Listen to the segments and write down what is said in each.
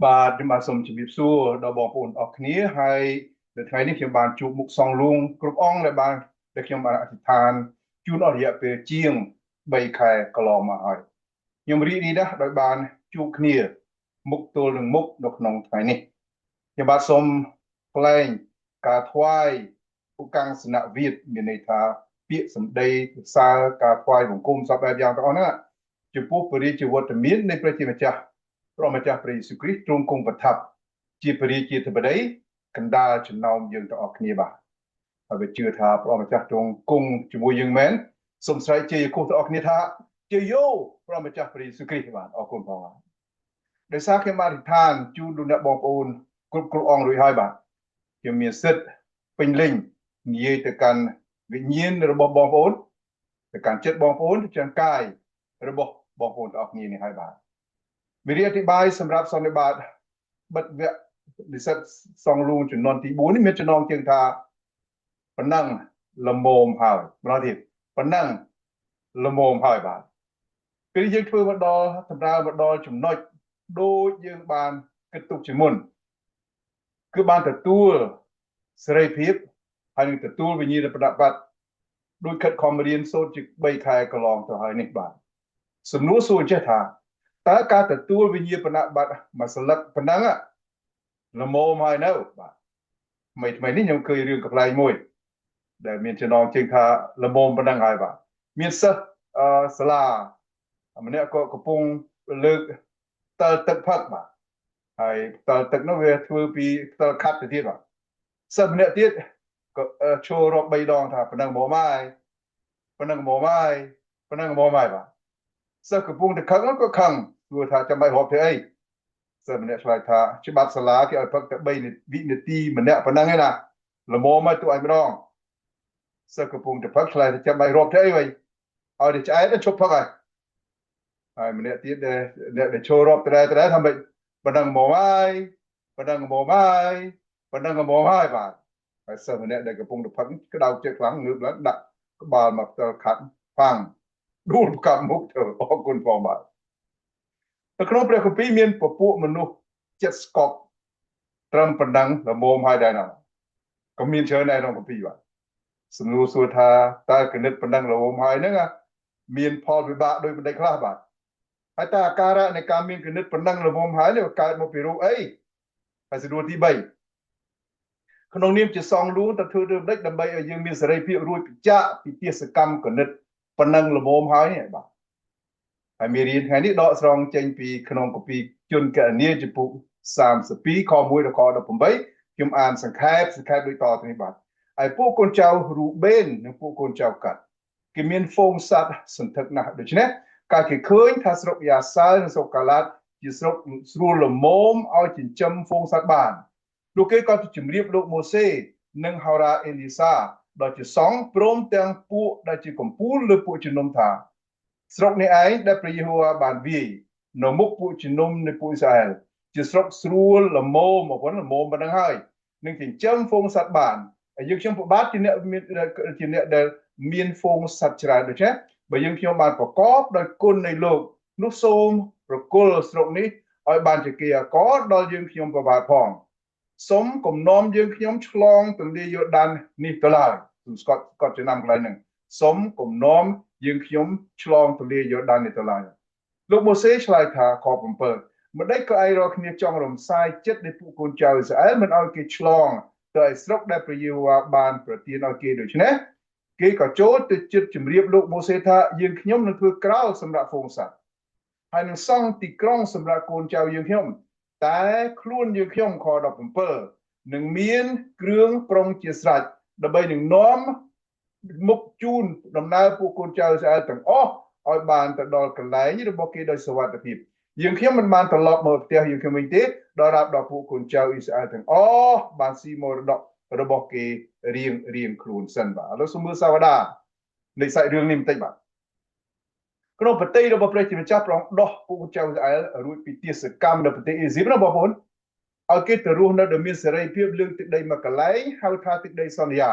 បាទខ្ញុំបាទសូមជម្រាបសួរដល់បងប្អូនអរគ្នាហើយនៅថ្ងៃនេះខ្ញុំបានជួបមុខសង្ឃលួងគ្រប់អង្គដែលបានដែលខ្ញុំបានអធិដ្ឋានជូនអស់រយៈពេលជាង3ខែកន្លងមកហើយខ្ញុំរីករាយណាស់ដោយបានជួបគ្នាមុខទល់នឹងមុខនៅក្នុងថ្ងៃនេះខ្ញុំបាទសូមថ្លែងការថ្វាយឧកាំងសនវិទ្យមានន័យថាពាក្យសម្ដីសរសើរការថ្វាយបង្គំសពបែបយ៉ាងទាំងអស់ហ្នឹងចំពោះព្រះរាជវត្តមាននៃព្រះជាម្ចាស់ព្រះម្ចាស់ព្រះយេស៊ូវគ្រីស្ទទ្រង់គង់ប្រថាប់ជាព្រះរាជាធិបតីកណ្ដាលចំណោមយើងទាំងអស់គ្នាបាទហើយវាជឿថាព្រះម្ចាស់ទ្រង់គង់ជាមួយយើងមែនសូមស្រែកជ័យគោះទាំងអស់គ្នាថាជ័យយោព្រះម្ចាស់ព្រះយេស៊ូវគ្រីស្ទបាទអរគុណផងបាទដោយសារខ្ញុំបានអធិដ្ឋានជូនលោកអ្នកបងប្អូនគ្រប់គ្រប់អង្គរួចហើយបាទខ្ញុំមានសិទ្ធិពេញលេញនិយាយទៅកាន់វិញ្ញាណរបស់បងប្អូនទៅកាន់ចិត្តបងប្អូនទៅកាន់កាយរបស់បងប្អូនទាំងអស់គ្នានេះហើយបាទមេរៀនអធិប្បាយសម្រាប់សន្និបាតបិទវគ្គនិស្សិតសង្ឃលួងចំនួនទី4នេះមានចំណងជើងថាប៉ុណ្ណឹងល្មមហើយម្ដងទៀតប៉ុណ្ណឹងល្មមហើយបាទពេលយើងធ្វើមកដល់តម្រើមកដល់ចំណុចដូចយើងបានគិតទុកជាមុនគឺបានទទួលសេរីភាពហើយនឹងទទួលវិញ្ញាណប្រតិបត្តិដោយខិតខំរៀនសូត្រជា3ខែកន្លងទៅហើយនេះបាទសំណួរសួរចេះថាតើការទទួលវិញ្ញាបនបត្រមួយស្លឹកប៉ុណ្ណឹងល្មមហើយនៅបាទថ្មីថ្មីនេះខ្ញុំឃើញរឿងកំប្លែងមួយដែលមានចំណងជើងថាល្មមប៉ុណ្ណឹងហើយបាទមានសិស្សអឺសាលាម្នាក់ក៏កំពុងលើកផ្តិលទឹកផឹកបាទហើយផ្តិលទឹកនោះវាធ្វើពីផ្តិលខាត់ទៅទៀតបាទសិស្សម្នាក់ទៀតក៏ឈររាប់3ដងថាប៉ុណ្ណឹងមកហើយប៉ុណ្ណឹងមកហើយប៉ុណ្ណឹងមកហើយបាទសិស្សកំពុងតែខឹងក៏ខឹងព្រោះថាចាំបាច់រាប់ធ្វើអីសិស្សម្នាក់ឆ្លើយថាច្បាប់សាលាគេឲ្យផឹកតែ3វិនាទីម្នាក់ប៉ុណ្ណឹងឯណាល្មមឲ្យទូឯងម្ដងសិស្សកំពុងតែផឹកឆ្លើយថាចាំបាច់រាប់ធ្វើអីវិញឲ្យតែឆ្អែតឈប់ផឹកហើយហើយម្នាក់ទៀតដែលអ្នកដែលឈររាប់ត្រែត្រែថាម៉េចប៉ុណ្ណឹងមកហើយប៉ុណ្ណឹងមកហើយប៉ុណ្ណឹងមកហើយបាទហើយសិស្សម្នាក់ដែលកំពុងតែផឹកក្តៅចិត្តខ្លាំងងើបឡើងដាក់ក្បាលមកផ្ទាល់ខាត់ផាំងដួលផ្កាប់មុខទៅអរគុណផងបាទនៅក្នុងព្រះគម្ពីរមានពពួកមនុស្សចិត្តស្កប់ត្រឹមប៉ុណ្ណឹងល្មមហើយដែរណាក៏មានច្រើនដែរក្នុងគម្ពីរបាទសំណួរសួរថាតើគណិតប៉ុណ្ណឹងល្មមហើយហ្នឹងមានផលវិបាកដោយបណ្ឌិតខ្លះបាទហើយតើអាការៈនៃការមានគណិតប៉ុណ្ណឹងល្មមហើយនេះកើតមកពីរូបអីហើយសំណួរទី3ក្នុងនាមជាសង្ឃលួងតើធ្វើរឿងម៉េចដើម្បីឲ្យយើងមានសេរីភាពរួចពីចាកពីទាសកម្មគណិតប៉ុណ្ណឹងល្មមហើយនេះបាទហើយមេរៀនថ្ងៃនេះដកស្រង់ចេញពីក្នុងគម្ពីរជនកណនីចំពុក32ខ1ដល់ខ18ខ្ញុំអានសង្ខេបសង្ខេបដូចតទៅនេះបាទហើយពួកកូនចៅរូបេននិងពួកកូនចៅកាត់គេមានហ្វូងសត្វសន្ធឹកណាស់ដូច្នេះកាលគេឃើញថាស្រុកយ៉ាសើនិងស្រុកកាឡាតជាស្រុកស្រួលល្មមឲ្យចិញ្ចឹមហ្វូងសត្វបានលោកគេក៏ជម្រាបលោកម៉ូសេនិងហោរ៉ាអេលីសាដ៏ជាសង្ឃព្រមទាំងពួកដែលជាកំពូលលើពួកជំនុំថាស្រុកនេះឯងដែលព្រះយេហូវ៉ាបានវាយនៅមុខពួកជំនុំនៃពួកអ៊ីស្រាអែលជាស្រុកស្រួលល្មមមកប៉ុណ្ណល្មមប៉ុណ្ណឹងហើយនឹងចិញ្ចឹមហ្វូងសត្វបានហើយយើងខ្ញុំប្របាទជាអ្នកមានជាអ្នកដែលមានហ្វូងសត្វច្រើនដូច្នេះបើយើងខ្ញុំបានប្រកបដោយគុណនៃលោកនោះសូមប្រគល់ស្រុកនេះឲ្យបានជាគេអកដល់យើងខ្ញុំប្របាទផងសូមគំនាំយើងខ្ញុំឆ្លងទន្លេយូដាននេះទៅឡើយសូមស្កត់ស្កត់ចំណាំកន្លែងហ្នឹងសូមគំនាំយើងខ្ញុំឆ្លងទន្លេយូដាននេះទៅឡើយលោកម៉ូសេឆ្លើយថាខ7ម្ដេចក៏ឯងរាល់គ្នាចង់រំសាយចិត្តនៃពួកកូនចៅអ៊ីស្រាអែលមិនឲ្យគេឆ្លងទៅឯស្រុកដែលព្រះយេហូវ៉ាបានប្រទានឲ្យគេដូច្នេះគេក៏ចូលទៅជិតជម្រាបលោកម៉ូសេថាយើងខ្ញុំនឹងធ្វើក្រោលសម្រាប់ហ្វូងសត្វហើយនឹងសង់ទីក្រុងសម្រាប់កូនចៅយើងខ្ញុំតែខ្លួនយើងខ្ញុំខ17នឹងមានគ្រឿងប្រុងជាស្រេចដើម្បីនឹងនាំមុខជូនដំណើរពួកកូនចៅអ៊ីស្រាអែលទាំងអស់ឲ្យបានទៅដល់កន្លែងរបស់គេដោយសុវត្ថិភាពយើងខ្ញុំមិនបានត្រឡប់មកផ្ទះយើងខ្ញុំវិញទេដល់រាប់ដល់ពួកកូនចៅអ៊ីស្រាអែលទាំងអស់បានស៊ីមរតករបស់គេរៀងរៀងខ្លួនសិនបាទឥឡូវសូមមើលសាវតានៃសាច់រឿងនេះបន្តិចបាទក្នុងប្រទេសរបស់ព្រះជាម្ចាស់ប្រងដោះពួកចៅអ៊ីស្រាអែលរួចពីទាសកម្មនៅប្រទេសអេស៊ីបណាបងប្អូនឲ្យគេទៅរស់នៅដោយមានសេរីភាពលើកទឹកដីមួយកន្លែងហៅថាទឹកដីសន្យា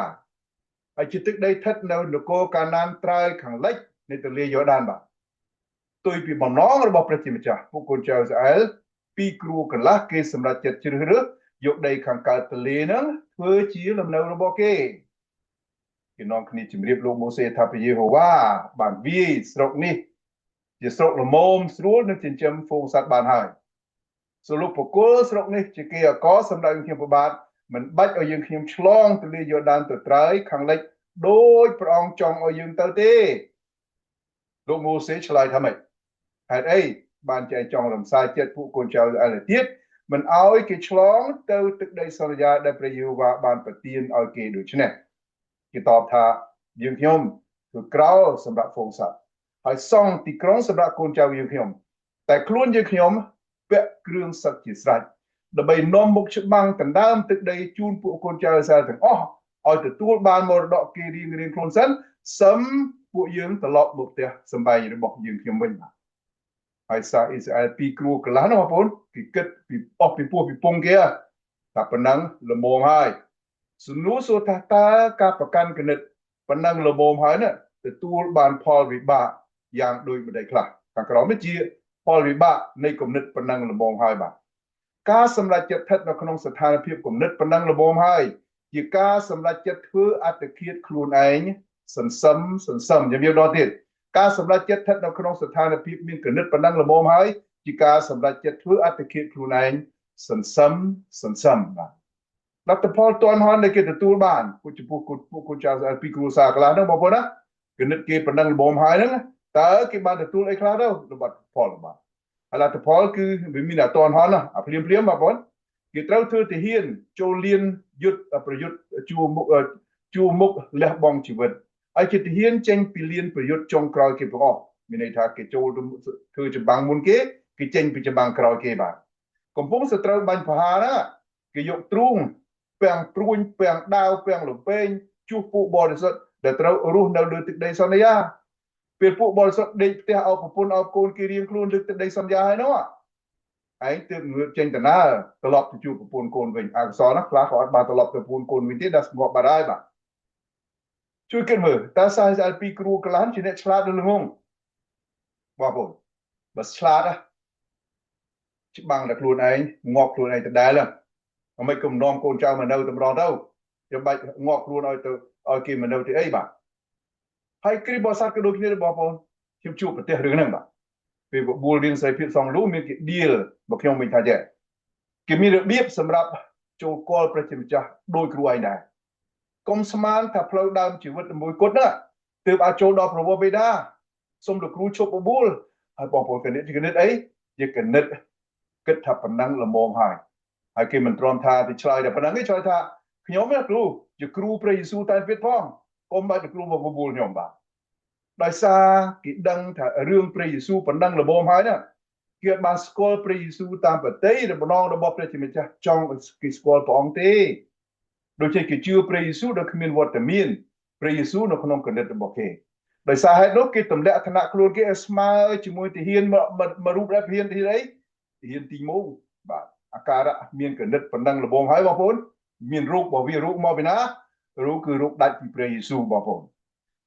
ហើយជាទឹកដីស្ថិតនៅនគរកាណានត្រើយខាងលិចនៃទន្លេយ៉ូដានបាទទុយពីបំណងរបស់ព្រះជាម្ចាស់ពួកកូនចៅអ៊ីស្រាអែល ពីរគ្រួកន្លះគេសម្រេចចិត្តជ្រើសរើសយកដីខាងកើតទន្លេហ្នឹងធ្វើជាលំនៅរបស់គេគេនាំគ្នាជម្រាបលោកម៉ូសេថាព្រះយេហូវ៉ាបានវាយស្រុកនេះជាស្រុកល្មមស្រួលនឹងចិញ្ចឹមហ្វូងសត្វបានហើយសូមលោកប្រគល់ស្រុកនេះជាគេអកសម្រាប់ខ្ញុំព្រះបាទមិនបាច់ឲ្យយើងខ្ញុំឆ្លងទន្លេយ៉ូដានទៅត្រើយខាងលិចដោយព្រះអង្គចង់ឲ្យយើងទៅទេលោកម៉ូសេឆ្លើយថាម៉េចហេតុអីបានចែកចង់រំសាយចិត្តពួកកូនចៅអីទៀតមិនឲ្យគេឆ្លងទៅទឹកដីសន្យាដែលព្រះយេហូវ៉ាបានប្រទានឲ្យគេដូច្នេះគេតបថាយើងខ្ញុំធ្វើក្រោលសម្រាប់ហ្វូងសត្វហើយសង់ទីក្រុងសម្រាប់កូនចៅយើងខ្ញុំតែខ្លួនយើងខ្ញុំពាក់គ្រឿងសឹកជាស្រេចដើម្បីនាំមុខច្បាំងដណ្ដើមទឹកដីជូនពួកកូនចៅអ៊ីស្រាអែលទាំងអស់ឲ្យទទួលបានមរតកគេរៀងរៀងខ្លួនសិនសឹមពួកយើងត្រឡប់មកផ្ទះសម្បែងរបស់យើងខ្ញុំវិញបាទហើយសាអ៊ីស្រាអែលពីរគ្រួកន្លះនោះបងប្អូនគេគិតពីអស់ពីពោះពីពងគេថាប៉ុណ្ណឹងល្មមហើយសំណួរសួរថាតើការប្រកាន់គណិតប៉ុណ្ណឹងល្មមហើយណាទទួលបានផលវិបាកយ៉ាងដូចម្ដេចខ្លះខាងក្រោមនេះជាផលវិបាកនៃគំនិតប៉ុណ្ណឹងល្មមហើយបាទការសម្រេចចិត្តស្ថិតនៅក្នុងស្ថានភាពគំនិតប៉ុណ្ណឹងល្មមហើយជាការសម្រេចចិត្តធ្វើអត្តឃាតខ្លួនឯងសន្សឹមសន្សឹមជំរាបដល់ទៀតការសម្រេចចិត្តស្ថិតនៅក្នុងស្ថានភាពមានគណិតប៉ុណ្ណឹងល្មមហើយជាការសម្រេចចិត្តធ្វើអត្តឃាតខ្លួនឯងសន្សឹមសន្សឹមបាទលទ្ធផលតនហនដែលគេទទួលបានពួកចំពោះពួកកូនចៅពីគ្រួសារខ្លះហ្នឹងបងប្អូនណាគណិតគេប៉ុណ្ណឹងល្មមហើយហ្នឹងតើគេបានទទួលអីខ្លះទៅលទ្ធផលបាទហើយលទ្ធផលគឺវាមានអតនហនណាអាភ្លាមភ្លាមបងប្អូនគេត្រូវធ្វើទាហានចូលលៀនយុទ្ធប្រយុទ្ធជួមុខជួមុខលះបង់ជីវិតហើយជាទាហានចេញពីលៀនប្រយុទ្ធចុងក្រោយគេទាំងអស់មានន័យថាគេចូលធ្វើចម្បាំងមុនគេគេចេញពីចម្បាំងក្រោយគេបាទកំពុងសត្រូវបាញ់ប្រហារណាគេយកទ្រូងពាំងព្រួញពាំងដាវពាំងលំពេងជួសពួកបរិសុទ្ធដែលត្រូវរស់នៅលើទឹកដីសន្យាពេលពួកបរិសុទ្ធដេកផ្ទះឲ្យប្រពន្ធឲ្យកូនគេរៀងខ្លួនលើទឹកដីសន្យាហើយនោះឯងទើបងើបចេញដំណើរត្រឡប់ទៅជួបប្រពន្ធកូនវិញអកុសលណាខ្លះក៏អត់បានត្រឡប់ទៅប្រពន្ធកូនវិញទេដល់ស្ងប់បាត់ហើយបាទជួយគិតមើលតើសាសអពីគ្រូកលានជាអ្នកឆ្លាតឬល្ងងបងប្អូនបើឆ្លាតច្បាំងតែខ្លួនឯងងាប់ខ្លួនឯងដដែលហ្នឹងមិនគុំនាំកូនចៅមកនៅតម្រងទៅចាំបាច់ងាប់ខ្លួនឲ្យទៅឲ្យគេមកនៅទីអីបាទហើយគ្រីស្ទបរិស័ទក៏ដូចគ្នាបងប្អូនខ្ញុំជួបប្រទេសរឿងហ្នឹងបាទពេលបបួលរៀនសេរីភាពសងលូមានគេឌៀលមកខ្ញុំវិញថាចេះគេមានរបៀបសម្រាប់ចូលកលព្រះជាម្ចាស់ដោយគ្រូឯងដែរកុំស្មានថាផ្លូវដើមជីវិតមួយគត់ណាទើបអាចចូលដល់ព្រះវរបិតាសូមលោកគ្រូឈប់បបួលហើយបងប្អូនកណិតគណិតអីជាគណិតគិតថាប៉ុណ្ណឹងល្មមហើយហើយគេមិនទ្រាំថាទៅឆ្លើយតែប៉ុណ្ណឹងទេឆ្លើយថាខ្ញុំណាគ្រូជាគ្រូព្រះយេស៊ូវតែទៀតផងកុំបាច់ទៅគ្រូមកបបួលខ្ញុំបាទដោយសារគេដឹងថារឿងព្រះយេស៊ូវប៉ុណ្ណឹងល្មមហើយណាគេបានស្គាល់ព្រះយេស៊ូវតាមប្រតិយបំណងរបស់ព្រះជាម្ចាស់ចង់ឲ្យគេស្គាល់ព្រះអង្គទេដូចជាគេជឿព្រះយេស៊ូវដោយគ្មានវត្តមានព្រះយេស៊ូវនៅក្នុងគណិតរបស់គេដោយសារហេតុនោះគេទម្លាក់ឋានៈខ្លួនគេឲ្យស្មើជាមួយទាហានមួយរូបដែរទាហានទីអីទាហានទីម៉ូបាទអាការៈមានគណិតប៉ុណ្ណឹងល្បងហើយបងប្អូនមានរូបរបស់វារូបមកពីណារូបគឺរូបដាច់ពីព្រះយេស៊ូវបងប្អូន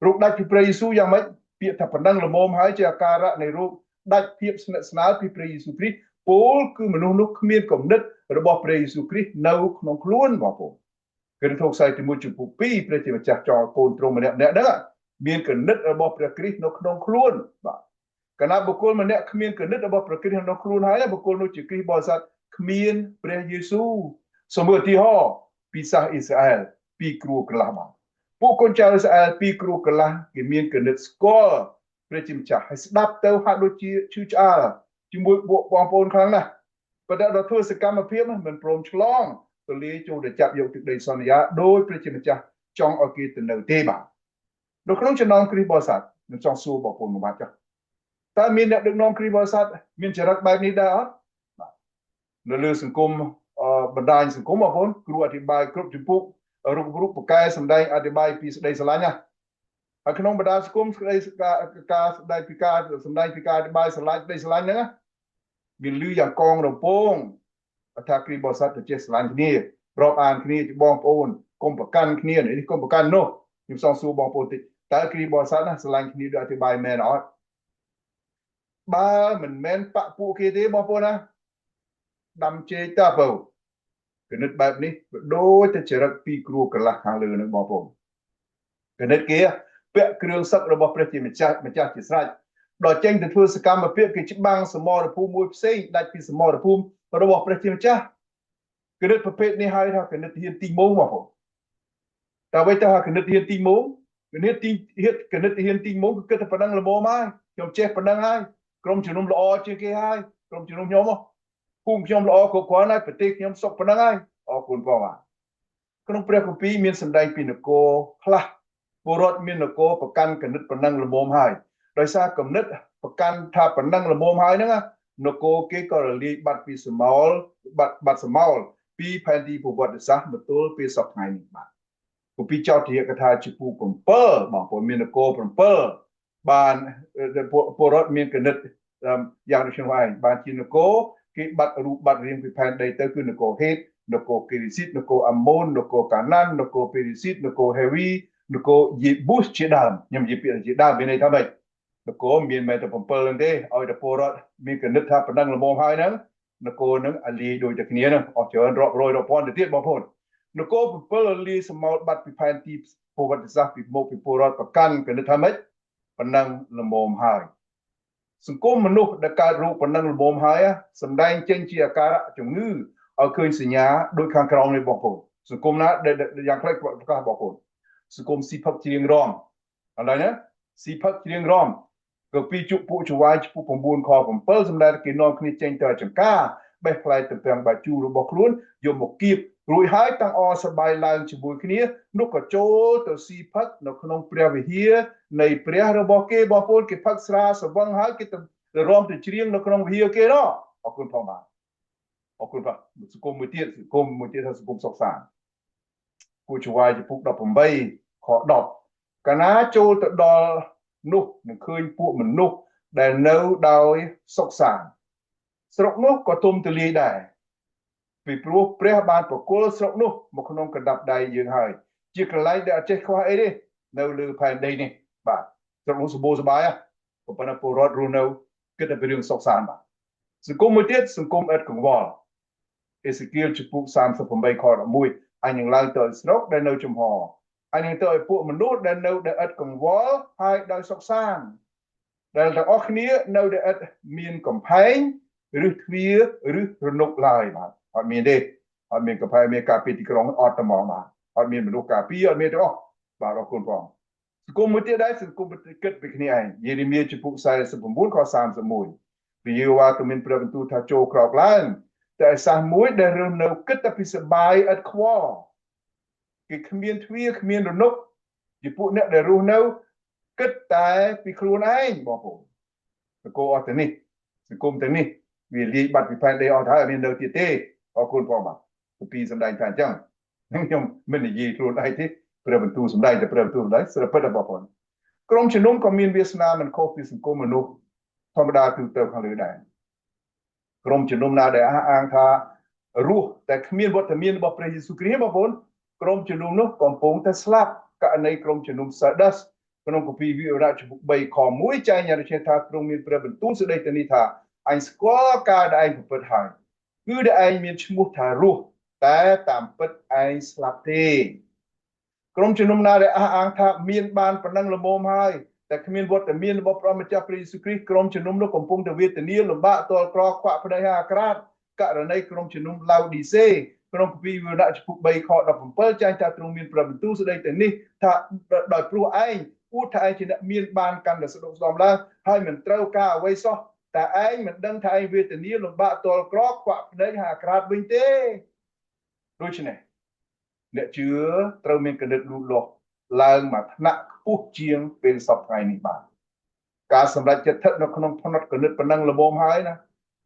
រូបដាច់ពីព្រះយេស៊ូវយ៉ាងម៉េចពាក្យថាប៉ុណ្ណឹងល្មមហើយជាអាការៈនៃរូបដាច់ភាពស្និទ្ធស្នាលពីព្រះយេស៊ូវគ្រីស្ទពោលគឺមនុស្សនោះគ្មានគំនិតរបស់ព្រះយេស៊ូវគ្រីស្ទនៅក្នុងខ្លួនបងប្អូនគឺធោខ្សែទី1ចំពោះ2ព្រះជាម្ចាស់ចង់កូនទ្រង់ម្នាក់ម្នាក់ហ្នឹងមានគណិតរបស់ព្រះគ្រីស្ទនៅក្នុងខ្លួនបាទកាលណាបុគ្គលម្នាក់គ្មានគណិតរបស់ព្រះគ្រីស្ទនៅក្នុងខ្លួនហើយបុគ្គលនោះជាគ្រីស្ទបរិស័ទគ្មានព្រះយេស៊ូវសូមមើលឧទាហរណ៍ពីសាសអ៊ីស្រាអែលពីរគ្រួកន្លះបាទពួកកូនចៅអ៊ីស្រាអែលពីរគ្រួកន្លះគេមានគណិតស្គាល់ព្រះជាម្ចាស់ហើយស្ដាប់ទៅហាក់ដូចជាឈឺឆ្អាលជាមួយពួកបងប្អូនខ្លាំងណាស់ប៉ុន្តែដល់ធ្វើសកម្មភាពមិនព្រមឆ្លងទលាចូលទៅចាប់យកទឹកដីសន្យាដោយព្រះជាម្ចាស់ចង់ឲ្យគេទៅនៅទេបាទនៅក្នុងចំណោមគ្រីស្ទបរិស័ទខ្ញុំចង់សួរបងប្អូនមួយបាទចុះតើមានអ្នកដឹកនាំគ្រីស្ទបរិស័ទមានចរិតបែបនេះដែរអត់បាទនៅលើសង្គមបណ្ដាញសង្គមបងប្អូនគ្រូអធិប្បាយគ្រប់ចំពុករូបរូបពកែសម្ដែងអធិប្បាយពីស្ដីស្រឡាញ់ណាហើយក្នុងបណ្ដាសង្គមស្ដីការសម្ដែងពីការសម្ដែងពីការអធិប្បាយស្រឡាញ់ស្ដីស្រឡាញ់ហ្នឹងមានលឺយ៉ាងកងរំពងថាគ្រីស្ទបរិស័ទទៅចេះស្រឡាញ់គ្នារាប់អានគ្នាជាបងប្អូនកុំប្រកាន់គ្នានេះកុំប្រកាន់នោះខ្ញុំសងសួរបងប្អូនតិចតើគ្រីស្ទបរិស័ទណាស្រឡាញ់គ្នាដោយអធិប្បាយមែនអត់បើមិនមែនបពពួកគេទេបងប្អូនណា ដាំចេកតាបើគណិតបែបនេះវាដូចតែចរិតពីរគ្រួកន្លះខាងលើនឹងបងប្អូនគណិតគេពាក់គ្រឿងសឹករបស់ព្រះជាម្ចាស់ម្ចាស់ជាស្រេចដល់ចេញទៅធ្វើសកម្មភាពគេច្បាំងសមរភូមិមួយផ្សេងដាច់ពីសមរភូមិរបស់ព្រះជាម្ចាស់គណិតប្រភេទនេះហៅថាគណិតហ៊ានទីម៉ងបងប្អូនតើអ្វីទៅហៅគណិតហ៊ានទីម៉ងគណិតទីគណិតហ៊ានទីម៉ងគឺគិតតែប៉ុណ្ណឹងល្មមហើយខ្ញុំចេះប៉ុណ្ណឹងហើយក្រុមជំនុំល្អជាងគេហើយក្រុមជំនុំខ្ញុំភូមិខ្ញុំល្អគ្រប់គ្រាន់ហើយប្រទេសខ្ញុំសុខប៉ុណ្ណឹងហើយអរគុណផងបាទក្នុងព្រះគម្ពីរមានសម្ដែងពីនគរខ្លះពលរដ្ឋមាននគរប្រកាន់គណិតប៉ុណ្ណឹងល្មមហើយដោយសារគណិតប្រកាន់ថាប៉ុណ្ណឹងល្មមហើយហ្នឹងនគរគេក៏រលាយបាត់ពីសមោលបាត់បាត់សមោលពីផែនទីប្រវត្តិសាស្ត្រមកទល់ពេលសប្តាហ៍នេះបាទគម្ពីរចោទិយកថាជាពូ7បងប្អូនមាននគរ7បានពលរដ្ឋមានគណិតយ៉ាងដូចខ្ញុំឯងបានជានគរគេបាត់រូបបាត់រាងពីផែនដីទៅគឺនគរហេតនគរគេរីស៊ីតនគរអាម៉ូននគរកាណាននគរពេរីស៊ីតនគរហេវីនគរយេប៊ូសជាដើមខ្ញុំនិយាយពាក្យជាដើមមានន័យថាម៉េចនគរមានមែនតែ7ហ្នឹងទេឲ្យតែពលរដ្ឋមានគណិតថាប៉ុណ្ណឹងល្មមហើយហ្នឹងនគរហ្នឹងអាលីដូចតែគ្នាហ្នឹងអស់ច្រើនរាប់រយរាប់ពាន់ទៅទៀតបងប្អូននគរ7អាលីសមោលបាត់ពីផែនទីប្រវត្តិសាស្ត្រពីមុខពីពលរដ្ឋប្រកាន់គណិតថាម៉េចប៉ុណ្ណឹងល្មមហើយសង្គមមនុស្សដែលកើតរូបប៉ុណ្ណឹងល្មមហើយសម្ដែងចេញជាអាការៈជំងឺឲ្យឃើញសញ្ញាដូចខាងក្រោមនេះបងប្អូនសង្គមណាយ៉ាងខ្លីប្រកាសបងប្អូនសង្គមស៊ីផឹកច្រៀងរំអត់ដឹងណាស៊ីផឹកច្រៀងរំក៏ពីជពួកចវាយចំពោះ9ខ7សម្ដែងគេនាំគ្នាចេញទៅចង្ការបេះផ្លែទំពាំងបាយជូររបស់ខ្លួនយកមកគៀបរួចហើយតាំងអសបាយឡើងជាមួយគ្នានោះក៏ចូលទៅស៊ីផឹកនៅក្នុងព្រះវិហារនៃព្រះរបស់គេបងប្អូនគេផឹកស្រាសវឹងហើយគេទៅរំទៅច្រៀងនៅក្នុងវិហារគេនោះអរគុណផងបាទអរគុណបាទសង្គមមួយទៀតសង្គមមួយទៀតថាសង្គមសុខសាន្តគូចវាយចំពុក18ខ10កាលណាចូលទៅដល់នោះនឹងឃើញពួកមនុស្សដែលនៅដោយសុខសាន្តស្រុកនោះក៏ទុំទលាយដែរពីព្រោះព្រះបានប្រគល់ស្រុកនោះមកក្នុងកណ្ដាប់ដៃយើងហើយជាកន្លែងដែលអត់ចេះខ្វះអីទេនៅលើផែនដីនេះបាទស្រុកនោះសម្បូរសប្បាយប៉ុន្តែពលរដ្ឋរស់នៅគិតតែពីរឿងសុខសាន្តបាទសង្គមមួយទៀតសង្គមឥតកង្វល់អេសេគៀលជំពូក38ខ11អញនឹងឡើងទៅស្រុកដែលនៅចំហអញនឹងទៅឲ្យពួកមនុស្សដែលនៅដែលឥតកង្វល់ហើយដោយសុខសាន្តដែលទាំងអស់គ្នានៅដែលឥតមានកំផែងឬទ្វារឬរនុកឡើយបាទអត់មានទេអត់មានកំផែងមានការពារទីក្រុងអត់តែហ្មងបាទអត់មានមនុស្សការពារអត់មានទេអស់បាទអរគុណផងសង្គមមួយទៀតដែរសង្គមគិតពីគ្នាឯងយេរេមៀជំពូក49ខ31ព្រះយេហូវ៉ាក៏មានព្រះបន្ទូលថាចូលក្រោកឡើងតែសាសមួយដែលរស់នៅគិតតែពីសបាយឥតខ្វល់គេគ្មានទ្វារគ្មានរនុកជាពួកអ្នកដែលរស់នៅគិតតែពីខ្លួនឯងបងប្អូនសង្គមអស់ទៅនេះសង្គមទាំងនេះវាលាយបាត់ពីផែនដីអស់ទៅហើយអត់មាននៅទៀតទេអរគុណផងបាទពីសម្ដែងថាអញ្ចឹងខ្ញុំមិននិយាយខ្លួនឯងទេព្រះបន្ទូលសម្ដែងតែព្រះបន្ទូលសម្ដែងស្រាប់ពិតបងប្អូនក្រុមជំនុំក៏មានវាសនាមិនខុសពីសង្គមមនុស្សធម្មតាទូទៅខាងលើដែរក្រុមជំនុំណាដែលអះអាងថារស់តែគ្មានវត្តមានរបស់ព្រះយេស៊ូវគ្រីស្ទបងប្អូនក្រុមជំនុំនោះកំពុងតែស្លាប់ករណីក្រុមជំនុំសាដាសក្នុងគម្ពីរវិវរៈជំពូក3ខ1ចែងយ៉ាងដូចនេះថាទ្រង់មានព្រះបន្ទូលសេចក្តីទៅនេះថាអញស្គាល់ការដែលឯងប្រព្រឹត្តហើយគឺដែលឯងមានឈ្មោះថារស់តែតាមពិតឯងស្លាប់ទេក្រុមជំនុំណាដែលអះអាងថាមានបានប៉ុណ្ណឹងល្មមហើយតែគ្មានវត្តមានរបស់ព្រះម្ចាស់ព្រះយេស៊ូវគ្រីស្ទក្រុមជំនុំនោះកំពុងតែវេទនាលំបាកទល់ក្រខ្វាក់ភ្នែកហើយអាក្រាតករណីក្រុមជំនុំឡៅឌីសេក្នុងគម្ពីរវិវរៈជំពូក3ខ17ចែងថាទ្រង់មានព្រះបន្ទូលស្ដីទៅនេះថាដោយព្រោះឯងអួតថាឯងជាអ្នកមានបានកាន់តែស្ដុកស្ដំឡើងហើយមិនត្រូវការអ្វីសោះតែឯងមិនដឹងថាឯងវេទនាលំបាកទល់ក្រខ្វាក់ភ្នែកហើយអាក្រាតវិញទេដូច្នេះអ្នកជឿត្រូវមានគណិតលូតលាស់ឡើងមកថ្នាក់ខ្ពស់ជាងពេលសប្តាហ៍នេះបាទការសម្រេចចិត្តស្ថិតនៅក្នុងផ្នត់គណិតប៉ុណ្ណឹងល្មមហើយណា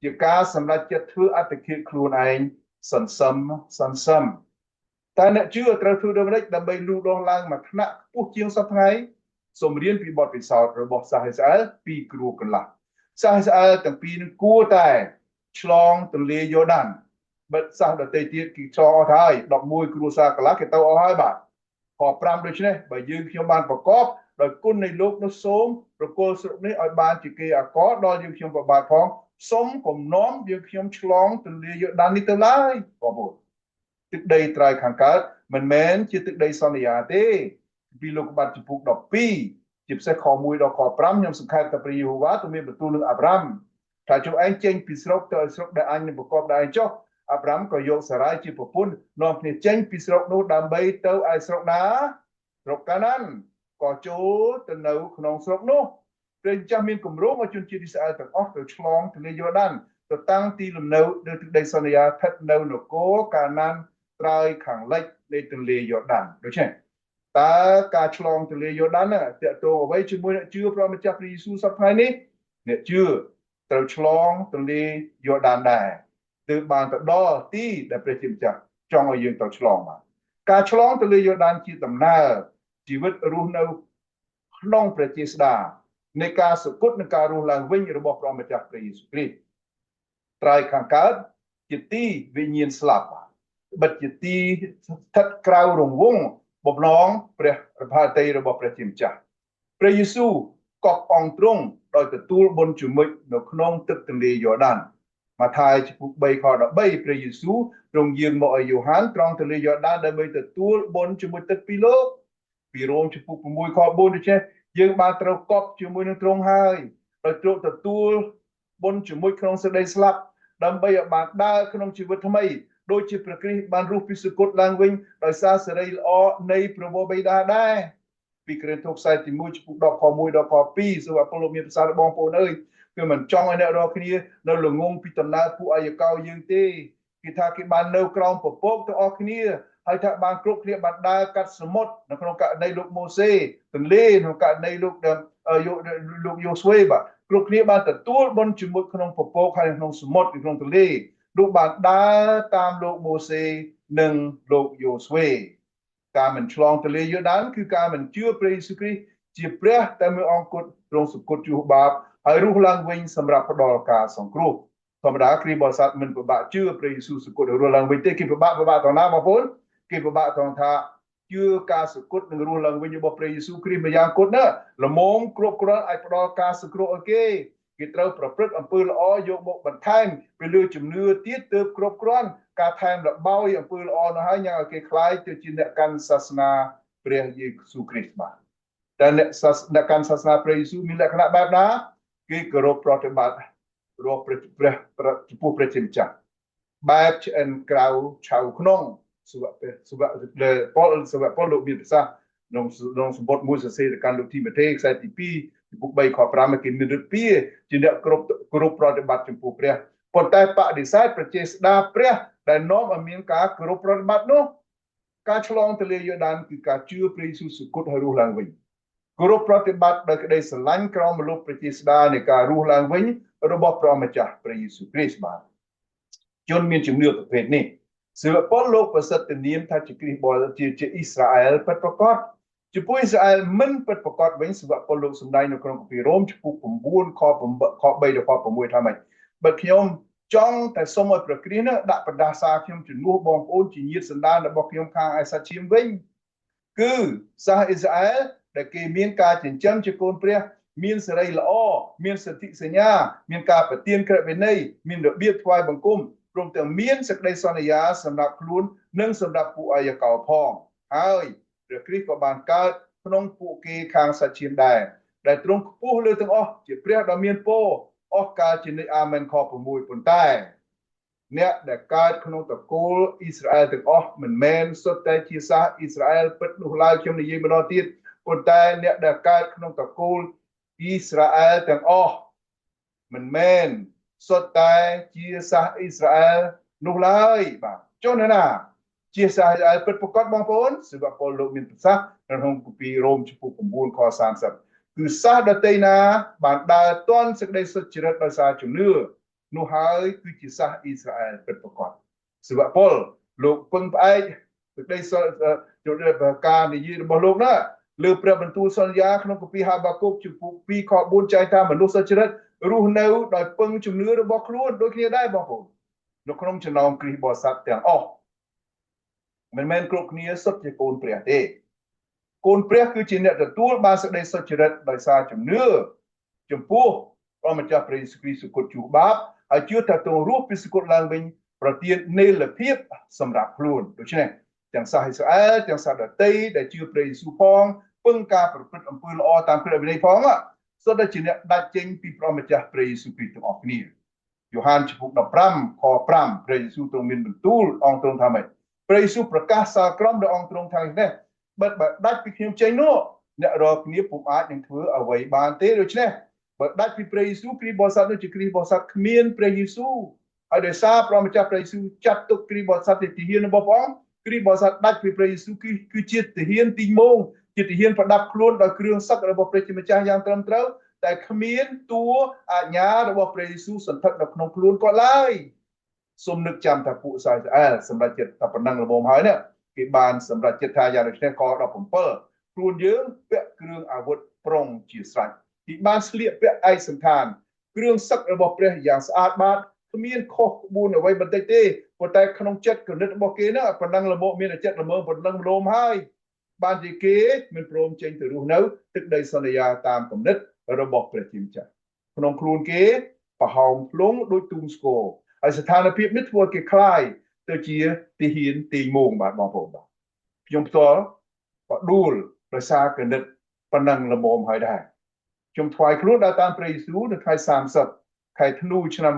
ជាការសម្រេចចិត្តធ្វើអត្តឃាតខ្លួនឯងសន្សំសន្សំតែអ្នកជឿត្រូវធ្វើដូចម្តេចដើម្បីលូតលាស់ឡើងមកថ្នាក់ខ្ពស់ជាងសប្តាហ៍សូមរៀនពីបទពិសោធន៍របស់សាសអ៊ីស្រាអែលពីរគ្រួកន្លះសាសអ៊ីស្រាអែលទាំងពីរនឹងគួរតែឆ្លងទន្លេយ៉ូដានបិទសាសដទៃទៀតគេឆ្លងអស់ទៅហើយ11គ្រួសារកន្លះគេទៅអស់ហើយបាទខ5ដូច្នេះបើយើងខ្ញុំបានប្រកបដោយគុណនៃលោកនោះសូមប្រគល់ស្រុកនេះឲ្យបានជាគេអកដល់យើងខ្ញុំប្របាទផង សូមកុំនាំយើងខ្ញុំឆ្លងទន្លេយ៉ូដាននេះទៅឡើយបងប្អូនទឹកដីត្រើយខាងកើតមិនមែនជាទឹកដីសន្យាទេពីលោកបាទជំពូក12ជាពិសេសខ1ដល់ខ5ខ្ញុំសង្ខេបថាព្រះយេហូវ៉ាទ្រង់មានបន្ទូលនឹងអាប់រ៉ាំថាចូលឯងចេញពីស្រុកទៅឲ្យស្រុកដែលអញនឹងប្រកបដល់ឯងចុះអាប់រ៉ាំក៏យកសារាយជាប្រពន្ធនាំគ្នាចេញពីស្រុកនោះដើម្បីទៅឯស្រុកណាស្រុកកាណានក៏ចូលទៅនៅក្នុងស្រុកនោះព្រះម្ចាស់មានគម្រោងឲ្យជនជាតិអ៊ីស្រាអែលទាំងអស់ទៅឆ្លងទន្លេយ៉ូដានទៅតាំងទីលំនៅនៅទឹកដីសន្យាស្ថិតនៅនគរកាណានត្រើយខាងលិចនៃទន្លេយ៉ូដានដូច្នេះតើការឆ្លងទន្លេយ៉ូដានតកតងអ្វីជាមួយអ្នកជឿព្រះម្ចាស់ព្រះយេស៊ូវសប្តាហ៍នេះអ្នកជឿត្រូវឆ្លងទន្លេយ៉ូដានដែរទើបបានទៅដល់ទីដែលព្រះជាម្ចាស់ចង់ឲ្យយើងទៅឆ្លងបានការឆ្លងទន្លេយ៉ូដានជាដំណើរជីវិតរស់នៅក្នុងព្រះចេស្តានៃការសុគតនិងការរស់ឡើងវិញរបស់ព្រះម្ចាស់ព្រះយេស៊ូវគ្រីស្ទត្រើយខាងកើតជាទីវិញ្ញាណស្លាប់បិទជាទីស្ថិតក្រៅរង្វង់បំណងព្រះរហតីរបស់ព្រះជាម្ចាស់ព្រះយេស៊ូវកប់អង្គទ្រង់ដោយទទួលបុណ្យជំនិចនៅក្នុងទឹកទន្លេយ៉ូដានម៉ាថាយជំពូក3ខ13ព្រះយេស៊ូវទ្រង់យាងមកឲ្យយ៉ូហានត្រង់ទន្លេយ៉ូដានដើម្បីទទួលបុណ្យជាមួយទឹកពីលោកពីរ៉ូមជំពូក6ខ4ដូច្នេះយើងបានត្រូវកប់ជាមួយនឹងទ្រង់ហើយដោយទ្រង់ទទួលបុណ្យជាមួយក្នុងសេចក្តីស្លាប់ដើម្បីឲ្យបានដើរក្នុងជីវិតថ្មីដូចជាព្រះគ្រីស្ទបានរស់ពីសុគតឡើងវិញដោយសារសេរីល្អនៃព្រះវរបិតាដែរពីកូរិនថូសខ្សែទី1ចំពុក10ខ1ដល់ខ2សូមអពលលោកមានប្រសាសន៍បងប្អូនអើយគឺមិនចង់ឲ្យអ្នករាល់គ្នានៅល្ងងពីដំណើរពួកអាយកោយើងទេគេថាគេបាននៅក្រោមពពកទាំងអស់គ្នាហើយថាបានគ្រប់គ្នាបានដើរកាត់សមុទ្រនៅក្នុងករណីលោកម៉ូសេទន្លេក្នុងករណីលោកលោកយូស្វេបាទគ្រប់គ្នាបានទទួលបុណ្យជាមួយក្នុងពពកហើយក្នុងសមុទ្រក្នុងទន្លេលោកបានដើរតាមលោកម៉ូសេនិងលោកយូស្វេការមិនឆ្លងទន្លេយ៉ូដានគឺការមិនជឿព្រះយេស៊ូវគ្រីស្ទជាព្រះតែមួយអង្គគត់ទ្រង់សុគតជួសបាបហើយរស់ឡើងវិញសម្រាប់ផ្ដល់ការសង្គ្រោះធម្មតាគ្រីស្ទបរិស័ទមិនពិបាកជឿព្រះយេស៊ូវសុគតរស់ឡើងវិញទេគេពិបាកពិបាកត្រង់ណាបងប្អូនគេពិបាកត្រង់ថាជឿការសុគតនិងរស់ឡើងវិញរបស់ព្រះយេស៊ូវគ្រីស្ទម្យ៉ាងគត់ណាល្មមគ្រប់គ្រាន់អាចផ្ដល់ការសង្គ្រោះឲ្យគេគេត្រូវប្រព្រឹត្តអំពើល្អយកមកបន្ថែមពីលើជំនឿទៀតទើបគ្រប់គ្រាន់ការថែមលបោយអំពើល្អនោះហើយញ៉ាំឲ្យគេខ្លាយទៅជាអ្នកកាន់សាសនាព្រះយេស៊ូវគ្រីស្ទបាទតែអ្នកសាសអ្នកកាន់សាសនាព្រះយេស៊ូវមានលក្ខណៈបែបណាគេគោរពប្រតិបត្តិរបស់ព្រះព្រះចំពោះព្រះជាម្ចាស់បែបឆ្អិនក្រៅឆៅក្នុងសុវៈសុវៈពលសុវៈពលលោកមានប្រសាសន៍ក្នុងក្នុងសម្បត្តិមួយសរសេរទៅកាន់លោកធីម៉ូថេខ្សែទី2ជំពូក3ខ5គេមានឫទ្ធាជាអ្នកគ្រប់គ្រប់ប្រតិបត្តិចំពោះព្រះប៉ុន្តែបដិសេធប្រជាស្ដារព្រះដែលនាំឲ្យមានការគោរពប្រតិបត្តិនោះការឆ្លងទន្លេយ៉ូដានគឺការជឿព្រះយេស៊ូវសុគតឲ្យរស់ឡើងវិញគោរពប្រតិបត្តិដោយក្តីស្រឡាញ់ក្រោមម្លប់ប្រជាស្ដារនៃការរស់ឡើងវិញរបស់ព្រះម្ចាស់ព្រះយេស៊ូវគ្រីស្ទបាទជនមានជំនឿប្រភេទនេះសិវពលលោកប្រសិទ្ធនាមថាជាគ្រីស្ទបរិជាជាអ៊ីស្រាអែលពិតប្រាកដចំពោះអ៊ីស្រាអែលមិនពិតប្រាកដវិញសិវពលលោកសម្ដែងនៅក្នុងគម្ពីររ៉ូមចំពុក9ខ8ខ3ដល់ខ6ថាម៉េចបើខ្ញុំចង់តែសុំឲ្យព្រះគ្រីស្ទដាក់បណ្ដាសាខ្ញុំជំនួសបងប្អូនជាញាតិសន្តានរបស់ខ្ញុំខាងឯសាច់ឈាមវិញគឺសាសអ៊ីស្រាអែលដែលគេមានការចិញ្ចឹមជាកូនព្រះមានសេរីល្អមានសិទ្ធិសញ្ញាមានការប្រទានក្រឹតវិន័យមានរបៀបថ្វាយបង្គំព្រមទាំងមានសេចក្តីសន្យាសម្រាប់ខ្លួននិងសម្រាប់ពួកអាយកោផងហើយព្រះគ្រីស្ទក៏បានកើតក្នុងពួកគេខាងសាច់ឈាមដែរដែលទ្រង់ខ្ពស់លើទាំងអស់ជាព្រះដ៏មានពរអស់កាលជានិច្ចអាមែនខ6ប៉ុន្តែអ្នកដែលកើតក្នុងតកូលអ៊ីស្រាអែលទាំងអស់មិនមែនសុទ្ធតែជាសាសអ៊ីស្រាអែលពិតនោះឡើយខ្ញុំនិយាយម្ដងទៀតប៉ុន្តែអ្នកដែលកើតក្នុងតកូលអ៊ីស្រាអែលទាំងអស់មិនមែនសុទ្ធតែជាសាសអ៊ីស្រាអែលនោះឡើយបាទចុះនរណាជាសាសអ៊ីស្រាអែលពិតប្រាកដបងប្អូនសិវពលលោកមានប្រសាសន៍នៅក្នុងគម្ពីររ៉ូមជំពូក9ខ30គឺសាសដតីណាបានដើរទាន់សេចក្តីសុចរិតដោយសារជំនឿនោះហើយគឺជាសាសអ៊ីស្រាអែលពិតប្រាកដសិវពលលោកពឹងផ្អែកសេចក្តីសុចរិតការនិយាយរបស់លោកណាលើព្រះបន្ទូលសន្យាក្នុងគម្ពីរហាបាគុកជំពូក2ខ4ចែងថាមនុស្សសុចរិតរស់នៅដោយពឹងជំនឿរបស់ខ្លួនដូចគ្នាដែរបងប្អូននៅក្នុងចំណោមគ្រីស្ទបរិស័ទទាំងអស់មិនមែនគ្រប់គ្នាសុទ្ធជាកូនព្រះទេកូនព្រះគឺជាអ្នកទទួលបានសេចក្តីសុចរិតដោយសារជំនឿចំពោះ ព្រះម្ចាស់ព្រះយេស៊ូវគ្រីស្ទសុគតជួបាបហើយជឿថាទ្រង់រស់ពីសុគតឡើងវិញប្រទាននេលភាពសម្រាប់ខ្លួនដូច្នេះទាំងសាសអ៊ីស្រាអែលទាំងសាសដទៃដែលជឿព្រះយេស៊ូវផងពឹងការប្រព្រឹត្តអំពើល្អតាមក្រឹតវិន័យផងសុទ្ធតែជាអ្នកដាច់ចេញពីព្រះម្ចាស់ព្រះយេស៊ូវគ្រីស្ទទាំងអស់គ្នាយ៉ូហានជំពូក15ខ5ព្រះយេស៊ូវទ្រង់មានបន្ទូលអង្គទ្រង់ថាម៉េចព្រះយេស៊ូវប្រកាសសាលក្រមដល់អង្គទ្រង់ថានេះបិទបើដាច់ពីខ្ញុំចេញនោះអ្នករាល់គ្នាពុំអាចនឹងធ្វើអ្វីបានទេដូច្នេះបើដាច់ពីព្រះយេស៊ូវគ្រីស្ទបរិស័ទនោះជាគ្រីស្ទបរិស័ទគ្មានព្រះយេស៊ូវហើយដោយសារព្រះម្ចាស់ព្រះយេស៊ូវចាត់ទុកគ្រីស្ទបរិស័ទជាទាហានរបស់ព្រះអង្គគ្រីស្ទបរិស័ទដាច់ពីព្រះយេស៊ូវគឺជាទាហានទីម៉ោងជាទាហានប្រដាប់ខ្លួនដោយគ្រឿងសឹករបស់ព្រះជាម្ចាស់យ៉ាងត្រឹមត្រូវតែគ្មានតួអាជ្ញារបស់ព្រះយេស៊ូវសន្ធិដ្ឋនៅក្នុងខ្លួនគាត់ឡើយសូមនឹកចាំថាពួកសាយស្អែលសម្រាប់ចិត្តតែប៉ុណ្ណឹងល្មមហើយនេះគេបានសម្រាប់ចិត្តថាយ៉ាងដូចនេះខ17ខ្លួនយើងពាក់គ្រឿងអាវុធប្រុងជាស្រេចទីបានស្លៀកពាក់ឯកសណ្ឋានគ្រឿងសឹករបស់ព្រះយ៉ាងស្អាតបាតគ្មានខុសក្បួនអ្វីបន្តិចទេប៉ុន្តែក្នុងចិត្តគណិតរបស់គេហ្នឹងប៉ុណ្ណឹងល្មមមានចិត្តល្មមប៉ុណ្ណឹងល្មមហើយបានជាគេមិនព្រមចេញទៅរស់នៅទឹកដីសន្យាតាមគំនិតរបស់ព្រះជាម្ចាស់ក្នុងខ្លួនគេប្រហោងភ្លុងដូចទូងស្គរហើយស្ថានភាពនេះធ្វើឲ្យគេคลายទៅជាទាហានទីម៉ោងបាទបងប្អូនបាទខ្ញុំផ្ទាល់ក៏ដួលដោយសារគណិតប៉ុណ្ណឹងល្មមហើយដែរខ្ញុំថ្វាយខ្លួនដល់តាមព្រះយេស៊ូវនៅថ្ងៃ30ខែធ្នូឆ្នាំ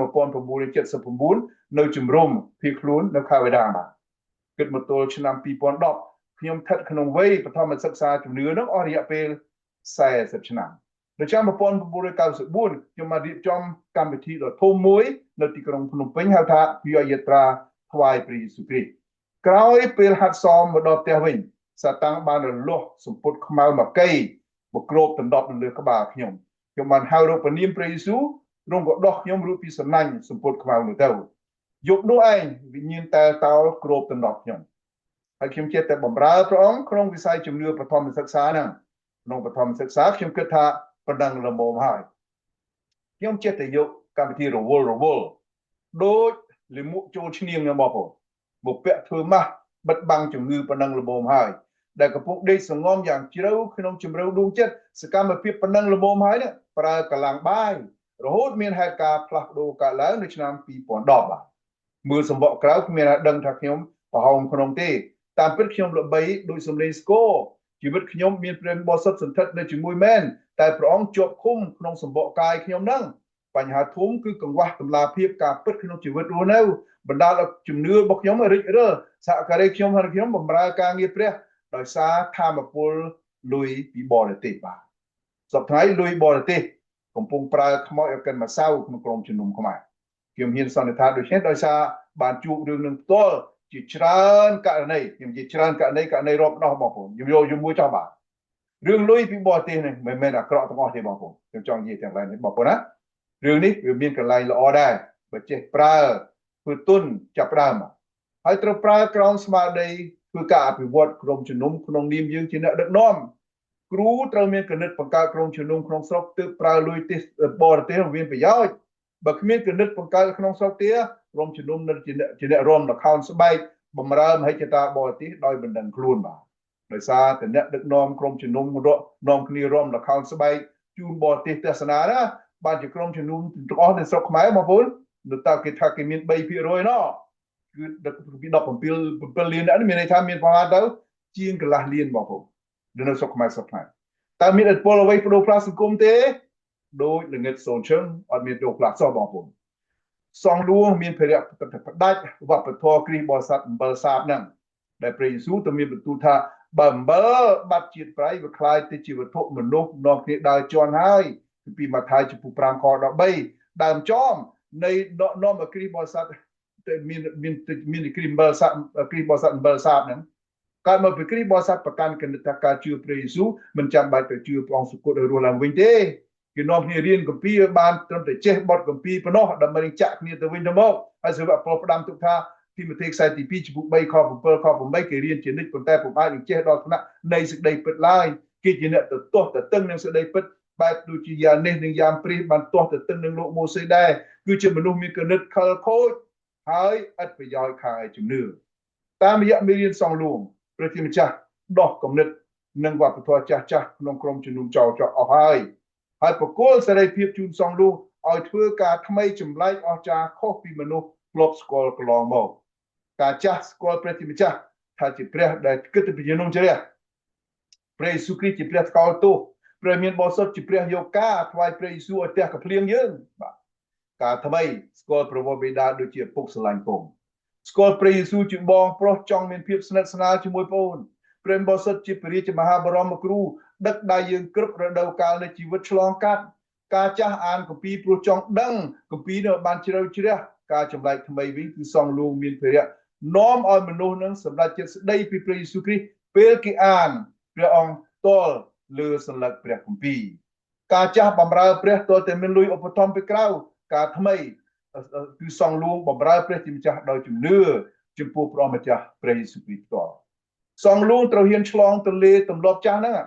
1979នៅជំរំភៀសខ្លួននៅខេវេដាបាទគិតមកទល់ឆ្នាំ2010ខ្ញុំស្ថិតក្នុងវ័យបឋមសិក្សាជំនឿនឹងអស់រយៈពេល40ឆ្នាំនៅឆ្នាំ1994ខ្ញុំបានរៀបចំកម្មវិធីដ៏ធំមួយនៅទីក្រុងភ្នំពេញហៅថាវិយាត្រាថ្វាយព្រះយេស៊ូវគ្រីស្ទក្រោយពេលហាត់សមមកដល់ផ្ទះវិញសាតាំងបានរលាស់សម្ពុតខ្មៅមកកៃមកគ្របដណ្ដប់នៅលើក្បាលខ្ញុំខ្ញុំបានហៅរកព្រះនាមព្រះយេស៊ូវទ្រង់ក៏ដោះខ្ញុំរួចពីសំណាញ់សម្ពុតខ្មៅនោះទៅយប់នោះឯងវិញ្ញាណតែតោលគ្របដណ្ដប់ខ្ញុំហើយខ្ញុំចេះតែបំរើព្រះអង្គក្នុងវិស័យជំនឿបឋមសិក្សាហ្នឹងក្នុងបឋមសិក្សាខ្ញុំគិតថាប៉ុណ្ណឹងល្មមហើយខ្ញុំចេះតែយកកម្មវិធីរវល់រវល់ដូចលាមកចូលឈ្នាងបងប្អូនមកពាក់ធ្វើម៉ាស់បិទបាំងជំងឺប៉ុណ្ណឹងល្មមហើយដែលកំពុងដេកសងំយ៉ាងជ្រៅក្នុងជំរៅដួងចិត្តសកម្មភាពប៉ុណ្ណឹងល្មមហើយនេះប្រើកម្លាំងបាយរហូតមានហេតុការណ៍ផ្លាស់ប្ដូរកើតឡើងនៅឆ្នាំ2010បាទមើលសម្បកក្រៅគ្មានអ្នកដឹងថាខ្ញុំប្រហោងក្នុងទេតាមពិតខ្ញុំល្បីដោយសំឡេងស្គរជីវិតខ្ញុំមានព្រះបរិសុទ្ធសន្ធិដ្ឋនៅជាមួយមែនតែព្រះអង្គជាប់ឃុំក្នុងសម្បកកាយខ្ញុំហ្នឹងបញ្ហាធំគឺកង្វះតម្លាភាពការពិតក្នុងជីវិតរស់នៅបណ្ដាលឲ្យជំនឿរបស់ខ្ញុំរិចរិលសហការីខ្ញុំហើយខ្ញុំបម្រើការងារព្រះដោយសារធម៌ពលលុយពីបរទេសបាទសប្តាហ៍លុយបរទេសកំពុងប្រើខ្មោចឲ្យកិនម្សៅក្នុងក្រុមជំនុំខ្មែរខ្ញុំហ៊ានសន្និដ្ឋានដូចនេះដោយសារបានជួបរឿងនឹងផ្ទាល់ជាច្រើនករណីខ្ញុំនិយាយច្រើនករណីករណីរាប់ដោះបងប្អូនខ្ញុំយកជាមួយចោះបាទរឿងលុយពីបរទេសនេះមិនមែនអាក្រក់ទាំងអស់ទេបងប្អូនខ្ញុំចង់និយាយទាំងឡាយនេះបងប្អូនណារឿងនេះវាមានកន្លែងល្អដែរបើចេះប្រើធ្វើទុនចាប់ដើមហើយត្រូវប្រើក្រោមស្មារតីធ្វើការអភិវឌ្ឍក្រុមជំនុំក្នុងនាមយើងជាអ្នកដឹកនាំគ្រូត្រូវមានគណិតបង្កើតក្រុមជំនុំក្នុងស្រុកទើបប្រើលុយទេសបរទេសមានប្រយោជន៍បើគ្មានគណិតបង្កើតក្នុងស្រុកទេក្រុមជំនុំនៅជាអ្នករំលខោនស្បែកបំរើមហិច្ឆតាបរទេសដោយមិនដឹងខ្លួនបាទដោយសារតែអ្នកដឹកនាំក្រុមជំនុំរកនាំគ្នារំលខោនស្បែកជូនបរទេសទស្សនាណាបានជាក្រុមជំនុំទាំងអស់នៅស្រុកខ្មែរបងប្អូននៅតើគេថាគេមាន3%ណោះគឺពី17 7លានអ្នកនេះមានន័យថាមានប្រហែលទៅជាងកន្លះលានបងប្អូននៅស្រុកខ្មែរស្រុកខ្មែរតើមានឥទ្ធិពលអ្វីបដូរផ្លាស់សង្គមទេដោយល្ងិតសូនឈឹងអត់មានដូរផ្លាស់សោះបងប្អូនសងលួងមានភារៈផ្ដាច់វប្បធម៌គ្រីស្ទបរិស័ទអំបិលសាបហ្នឹងដែលព្រះយេស៊ូវទៅមានបន្ទូលថាបើអំបិលបាត់ជាតិប្រៃវាคล้ายទៅជាវត្ថុមនុស្សនាំគ្នាដើរជន់ហើយពីម៉ាថាយចំពោះ5ខ13ដើមចំនៃនាំឲ្យគ្រីស្ទបរិស័ទមានមានមានគ្រីស្ទអំបិលសាបគ្រីស្ទបរិស័ទអំបិលសាបហ្នឹងកើតមកពីគ្រីស្ទបរិស័ទប្រកាន់គណិតការជឿព្រះយេស៊ូវមិនចាំបាច់ទៅជឿព្រះអង្គសុគតឲ្យរស់ឡើងវិញទេគេនាំគ្នារៀនគម្ពីរបានត្រឹមតែចេះបទគម្ពីរប៉ុណ្ណោះដើម្បីចាក់គ្នាទៅវិញទៅមកហើយសាវកប៉ុលផ្ដាំទុកថាទីម៉ូថេខ្សែទី2ចំពោះ3ខ7ខ8គេរៀនជានិច្ចប៉ុន្តែពុំអាចនឹងចេះដល់ថ្នាក់នៃសេចក្តីពិតឡើយគេជាអ្នកទៅទាស់ទៅតឹងនឹងសេចក្តីពិតបែបដូចជាយ៉ានេះនិងយ៉ាមព្រីសបានទាស់ទៅតឹងនឹងលោកម៉ូសេដែរគឺជាមនុស្សមានគណិតខលខូចហើយឥតប្រយោជន៍ខាងឯជំនឿតាមរយៈមេរៀនសងលួងព្រះជាម្ចាស់ដោះគំនិតនិងវប្បធម៌ចាស់ចាស់ក្នុងក្រុមជំនុំចោលចោលអស់ហើយហើយប្រគល់សេរីភាពជូនសងលួង ឲ្យធ្វើការថ្មីចម្លែកអស្ចារ្យខុសពីមនុស្សធ្លាប់ស្គាល់កន្លងមកការចាស់ស្គាល់ព្រះជាម្ចាស់ថាជាព្រះដែលគិតពីជំនុំជម្រះព្រះយេស៊ូវគ្រីស្ទជាព្រះថ្កោលទោសព្រះមានបរិសុទ្ធជាព្រះយកការថ្វាយព្រះយេស៊ូវឲ្យផ្ទះកភ្លៀងយើងបាទការថ្មីស្គាល់ព្រះវរបិតាដូចជាពុកស្រឡាញ់កូនស្គាល់ព្រះយេស៊ូវជាបងប្រុសចង់មានភាពស្និទ្ធស្នាលជាមួយប្អូនព្រះបរិសុទ្ធជាព្រះរាជមហាបរមគ្រូដឹកដៃយើងគ្រប់រដូវកាលនៃជីវិតឆ្លងកាត់ការចាស់អានគម្ពីរព្រោះចង់ដឹងគម្ពីរនោះបានជ្រៅជ្រះការចម្លែកថ្មីវិញគឺសងលួងមានភារៈនាំឲ្យមនុស្សនឹងសម្រេចចិត្តស្ដីពីព្រះយេស៊ូវគ្រីស្ទពេលគេអានព្រះអង្គតលលើសន្លឹកព្រះគម្ពីរការចាស់បំរើព្រះទល់តែមានលុយឧបត្ថម្ភពីក្រៅការថ្មីគឺសងលួងបំរើព្រះជាម្ចាស់ដោយជំនឿចំពោះព្រះម្ចាស់ព្រះយេស៊ូវគ្រីស្ទផ្ទាល់សងលួងត្រូវហ៊ានឆ្លងទន្លេទម្លាប់ចាស់ហ្នឹង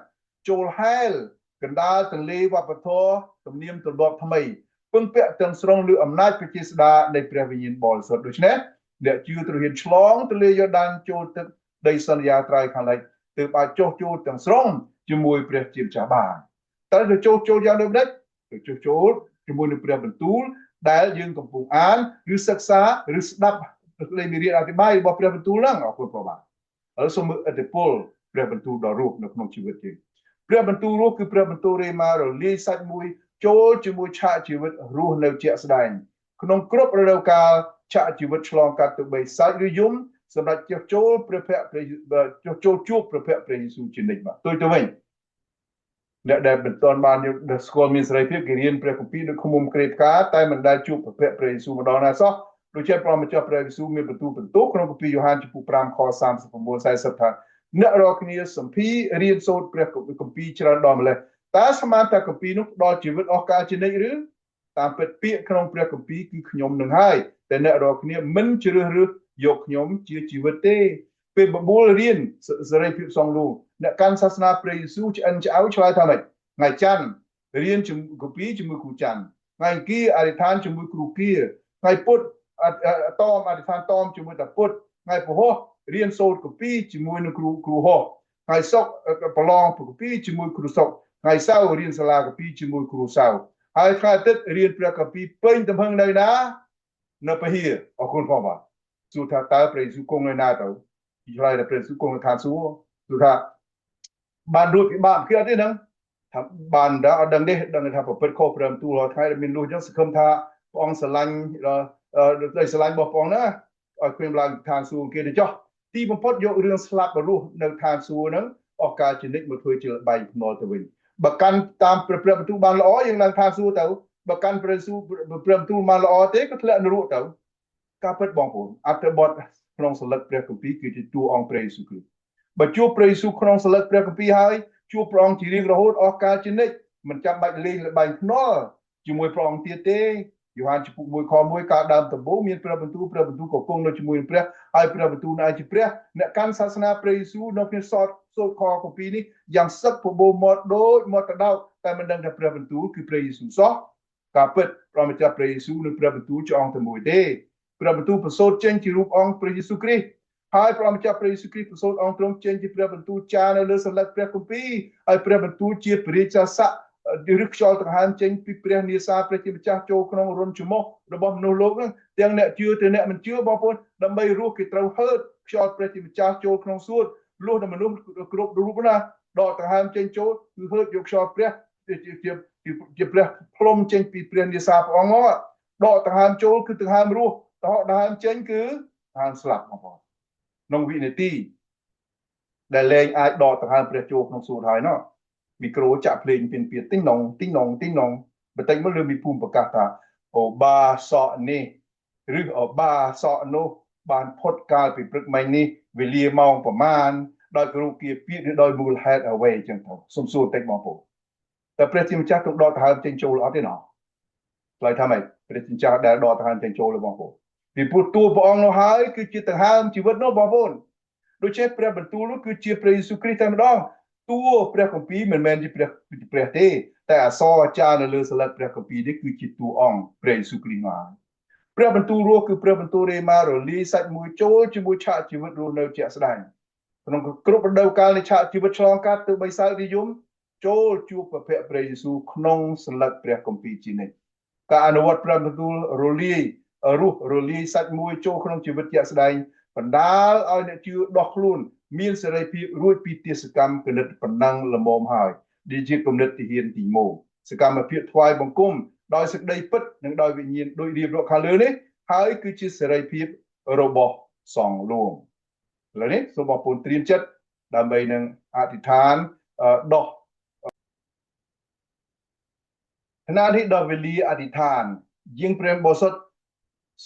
ចូលហែលកណ្ដាលទន្លេវប្បធម៌ទំនៀមទម្លាប់ថ្មីពឹងពាក់ទាំងស្រុងលើអំណាចប្រជាស្ដារនៃព្រះវិញ្ញាណបរិសុទ្ធដូច្នេះអ្នកជឿត្រូវហ៊ានឆ្លងទន្លេយ៉ូដានចូលទឹកដីសន្យាត្រើយខាងលិចទើបអាចចុះចូលទាំងស្រុងជាមួយព្រះជាម្ចាស់បានតើទៅចូលចូលយ៉ាងដូចម្ដេចទៅចុះចូលជាមួយនឹងព្រះបន្ទូលដែលយើងកំពុងអានឬសិក្សាឬស្ដាប់លេខមេរៀនអធិប្បាយរបស់ព្រះបន្ទូលហ្នឹងអរគុណព្រះបាទឥឡូវសូមមើលឥទ្ធិពលព្រះបន្ទូលដ៏រស់នៅក្នុងជីវិតយើងព្រះបន្ទូលរស់គឺព្រះបន្ទូលរេម៉ារលាយសាច់មួយចូលជាមួយឆាកជីវិតរស់នៅជាក់ស្ដែងក្នុងគ្រប់រដូវកាលឆាកជីវិតឆ្លងកាត់ទៅបីសាច់ឬយំសម្រាប់ចុះចូលព្រះភ័ក្ត្រចុះចូលជួបព្រះភ័ក្ត្រព្រះយេស៊ូវជានិច្ចបាទទុយទៅវិញអ្នកដែលមិនទាន់បានយកស្គាល់មានសេរីភាពគេរៀនព្រះគម្ពីរដូចឃុំក្រេផ្កាតែមិនដែលជួបព្រះភ័ក្ត្រព្រះយេស៊ូវម្ដងណាសោះដូចជាព្រះម្ចាស់ព្រះយេស៊ូវមានបន្ទូលបន្ទោសក្នុងគម្ពីរយ៉ូហានចំពុក5ខ39 40ថាអ្នករាល់គ្នាសម្ភីរៀនសូត្រព្រះគម្ពីរច្រើនដល់ម្លេះតើស្មានតែគម្ពីរនោះផ្ដល់ជីវិតអស់កលជានិច្ចឬតាមពិតពាក្យក្នុងព្រះគម្ពីរគឺខ្ញុំនឹងហើយតែអ្នករាល់គ្នាមិនជ្រើសរើសយកខ្ញុំជាជីវិតទេពេលបបួលរៀនសេរីភាពសងលូអ្នកកាន់សាសនាព្រះយេស៊ូវឆ្អិនឆ្អៅឆ្លើយថាម៉េចថ្ងៃច័ន្ទរៀនគម្ពីរជាមួយគ្រូច័ន្ទថ្ងៃអង្គារអធិដ្ឋានជាមួយគ្រូគាថ្ងៃពុធតមអធិដ្ឋានតមជាមួយតាពុទ្ធថ្ងៃពហុរៀនសូត្រគម្ពីរជាមួយនឹងគ្រូគ្រូហោះថ្ងៃសុក្រប្រឡងគម្ពីរជាមួយគ្រូសុក្រថ្ងៃសៅរ៍រៀនសាលាគម្ពីរជាមួយគ្រូសៅរ៍ហើយថ្ងៃអាទិត្យរៀនព្រះគម្ពីរពេញទំហឹងនៅណានៅពហិអរគុណផងបាទសួរថាតើព្រះយេស៊ូវគង់នៅណាទៅឆ្លើយថាព្រះយេស៊ូវគង់នៅឋានសួគ៌សួរថាបានរួចពីបាបគេអត់ទេហ្នឹងថាបានដល់អត់ដឹងទេដឹងថាប្រព្រឹត្តខុសព្រះបន្ទូលរាល់ថ្ងៃដែលមានលុះអញ្ចឹងសង្ឃឹមថាព្រះអង្គស្រឡាញ់ដល់ស្រឡាញ់របស់ព្រះអង្គណាឲ្យខ្ញុំឡើងឋានសួគ៌គេទៅចុះទីបំផុតយករឿងស្លាប់រស់នៅឋានសួគ៌ហ្នឹងអស់កាលជានិច្ចមកធ្វើជាល្បែងភ្នាល់ទៅវិញបើកាន់តាមព្រះបន្ទូលបានល្អយើងឡើងឋានសួគ៌ទៅបើកាន់ព្រះយេស៊ូវព្រះបន្ទូលបានល្អទេក៏ធ្លាក់នរកទៅការពិតបងប្អូនអត្ថបទក្នុងសន្លឹកព្រះគម្ពីរគឺជាតួអង្គព្រះយេស៊ូវគ្រីស្ទបើជួបព្រះយេស៊ូវក្នុងសន្លឹកព្រះគម្ពីរហើយជួបព្រះអង្គជារៀងរហូតអស់កាលជានិច្ចមិនចាំបាច់លេងល្បែងភ្នាល់ជាមួយព្រះអង្គទៀតទេយ៉ូហានជំពូក1ខ1កាលដើមដំបូងមានព្រះបន្ទូលព្រះបន្ទូលក៏គង់នៅជាមួយនឹងព្រះហើយព្រះបន្ទូលនោះឯងជាព្រះអ្នកកាន់សាសនាព្រះយេស៊ូវនៅគ្នាសតសូត្រខគម្ពីរនេះយ៉ាងសឹកបបោមាត់ដូចមាត់តដោកតែមិនដឹងថាព្រះបន្ទូលគឺព្រះយេស៊ូវសោះការពិតព្រះម្ចាស់ព្រះយេស៊ូវនិងព្រះបន្ទូលជាអង្គតែមួយទេព្រះបន្ទូលប្រសូតចេញជារូបអង្គព្រះយេស៊ូវគ្រីស្ទហើយព្រះម្ចាស់ព្រះយេស៊ូវគ្រីស្ទប្រសូតអង្គទ្រង់ចេញជាព្រះបន្ទូលចារនៅលើសន្លឹកព្រះគម្ពីរហើយព្រះបន្ទូលជាព្រះរាជស័ក្តិឬខ្យល់ដង្ហើមចេញពីព្រះនាសាព្រះជាម្ចាស់ចូលក្នុងរុនច្រមុះរបស់មនុស្សលោកហ្នឹងទាំងអ្នកជឿទាំងអ្នកមិនជឿបងប្អូនដើម្បីរស់គេត្រូវហឺតខ្យល់ព្រះជាម្ចាស់ចូលក្នុងសួតលុះដល់មនុស្សគ្រប់រូបណាដកដង្ហើមចេញចូលគឺហឺតយកខ្យល់ព្រះជាជាជាព្រះផ្លុំចេញពីព្រះនាសាព្រះអង្គមកដកដង្ហើមចូលគឺដង្ហើមរស់ដកដង្ហើមចេញគឺដង្ហើមស្លាប់បងប្អូនក្នុងវិនាទីដែលលែងអាចដកដង្ហើមព្រះចូលក្នុងសួតហើយណោះមីក្រូចាក់ភ្លេងពីពីទីងនងទីងនងទីងនងបន្តិចមកលើមីភូមិប្រកាសថាអូបាសក់នេះឬអូបាសក់នោះបានផុតកាលពីព្រឹកមិញនេះវេលាម៉ោងប្រមាណដោយគ្រូគាពាក្យឬដោយមូលហេតុអ្វីអញ្ចឹងទៅសុំសួរបន្តិចបងប្អូនតែព្រះជាម្ចាស់ទុកដកដង្ហើមចេញចូលអត់ទេណោះឆ្លើយថាម៉េចព្រះជាម្ចាស់ដែលដកដង្ហើមចេញចូលបងប្អូនពីព្រោះតួព្រះអង្គនោះហើយគឺជាដង្ហើមជីវិតនោះបងប្អូនដូច្នេះព្រះបន្ទូលនោះគឺជាព្រះយេស៊ូវគ្រីស្ទតែម្ដងតួព្រះគម្ពីរមិនមែនជាព្រះព្រះទេតែអក្សរអាចារ្យនៅលើសន្លឹកព្រះគម្ពីរនេះគឺជាតួអង្គព្រះយេស៊ូវគ្រីស្ទមកព្រះបន្ទូលរស់គឺព្រះបន្ទូលរេម៉ារលាយសាច់មួយចូលជាមួយឆាកជីវិតរស់នៅជាក់ស្ដែងក្នុងគ្រប់រដូវកាលនៃឆាកជីវិតឆ្លងកាត់ទៅបីសៅនិយមចូលជួបព្រះភ័ក្ត្រព្រះយេស៊ូវក្នុងសន្លឹកព្រះគម្ពីរជានិច្ច ការអនុវត្តព្រះបន្ទូលរលាយរស់រលាយសាច់មួយចូលក្នុងជីវិតជាក់ស្ដែងបណ្ដាលឲ្យអ្នកជឿដោះខ្លួនមានសេរីភាពរួចពីទាសកម្មគណិតប៉ុណ្ណឹងល្មមហើយនេះជាគំនិតទាហានទីម៉ូសកម្មភាពថ្វាយបង្គំដោយសេចក្តីពិតនិងដោយវិញ្ញាណដូចរៀបរាប់ខាងលើនេះហើយគឺជាសេរីភាពរបស់សង្ឃលួងឥឡូវនេះសូមបងប្អូនត្រៀមចិត្តដើម្បីនឹងអធិដ្ឋានដោះថ្នាក់នេះដល់វេលាអធិដ្ឋានយាងព្រះបរិសុទ្ធ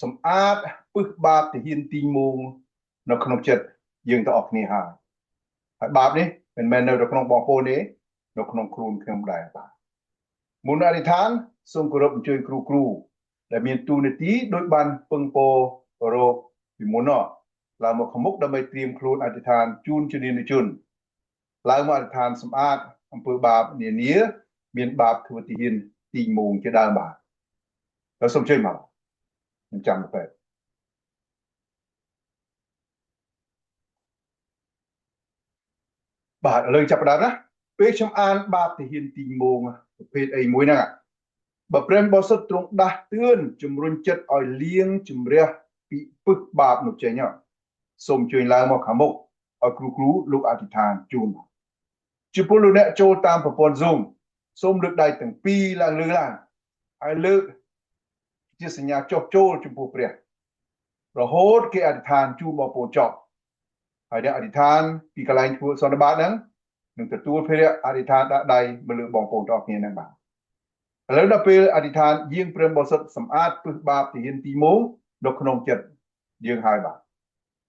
សម្អាតពឹសបាបទាហានទីងងនៅក្នុងចិត្តយើងទាំងអស់គ្នាហើយហើយបាបនេះមិនមែននៅក្នុងបងប្អូនទេនៅក្នុងខ្លួនខ្ញុំដែរបាទមុនអធិដ្ឋានសូមគោរពអញ្ជើញគ្រូគ្រូដែលមានទូនាទីដោយបានពឹងពោរោគពីមុននោះឡើងមកខាងមុខដើម្បីត្រៀមខ្លួនអធិដ្ឋានជូនជំនាញជនឡើងមកអធិដ្ឋានសម្អាតអំពើបាបនានាមានបាបធ្វើទាហានទីងងជាដើមបាទហើយសូមជួយមកខ្ញុំចាំទៅបាទឥឡូវចាប់ផ្ដើមណាពេលខ្ញុំអានបាបទាហានទីងងប្រភេទអីមួយហ្នឹងបើព្រះបរិសុទ្ធទ្រង់ដាស់តឿនជំរុញចិត្តឲ្យលៀងជំរះពីពឹសបាបនោះចេញសូមជួយឡើងមកខាងមុខឲ្យគ្រូគ្រូលោកអធិដ្ឋានជូនចំពោះលោកអ្នកចូលតាមប្រព័ន្ធ Zoom សូមលើកដៃទាំងពីរឡើងលើឡើងហើយលើកជាសញ្ញាចុះចូលចំពោះព្រះរហូតគេអធិដ្ឋានជូនបងប្អូនចប់ហើយអ្នកអធិដ្ឋានពីកន្លែងធ្វើសន្និបាតហ្នឹងនឹងទទួលភារៈអធិដ្ឋានដាក់ដៃមកលើបងប្អូនទាំងអស់គ្នាហ្នឹងបាទឥឡូវដល់ពេលអធិដ្ឋានយាងព្រះបរិសុទ្ធសម្អាតពឹសបាបទាហានទីម៉ូនៅក្នុងចិត្តយើងហើយបាទ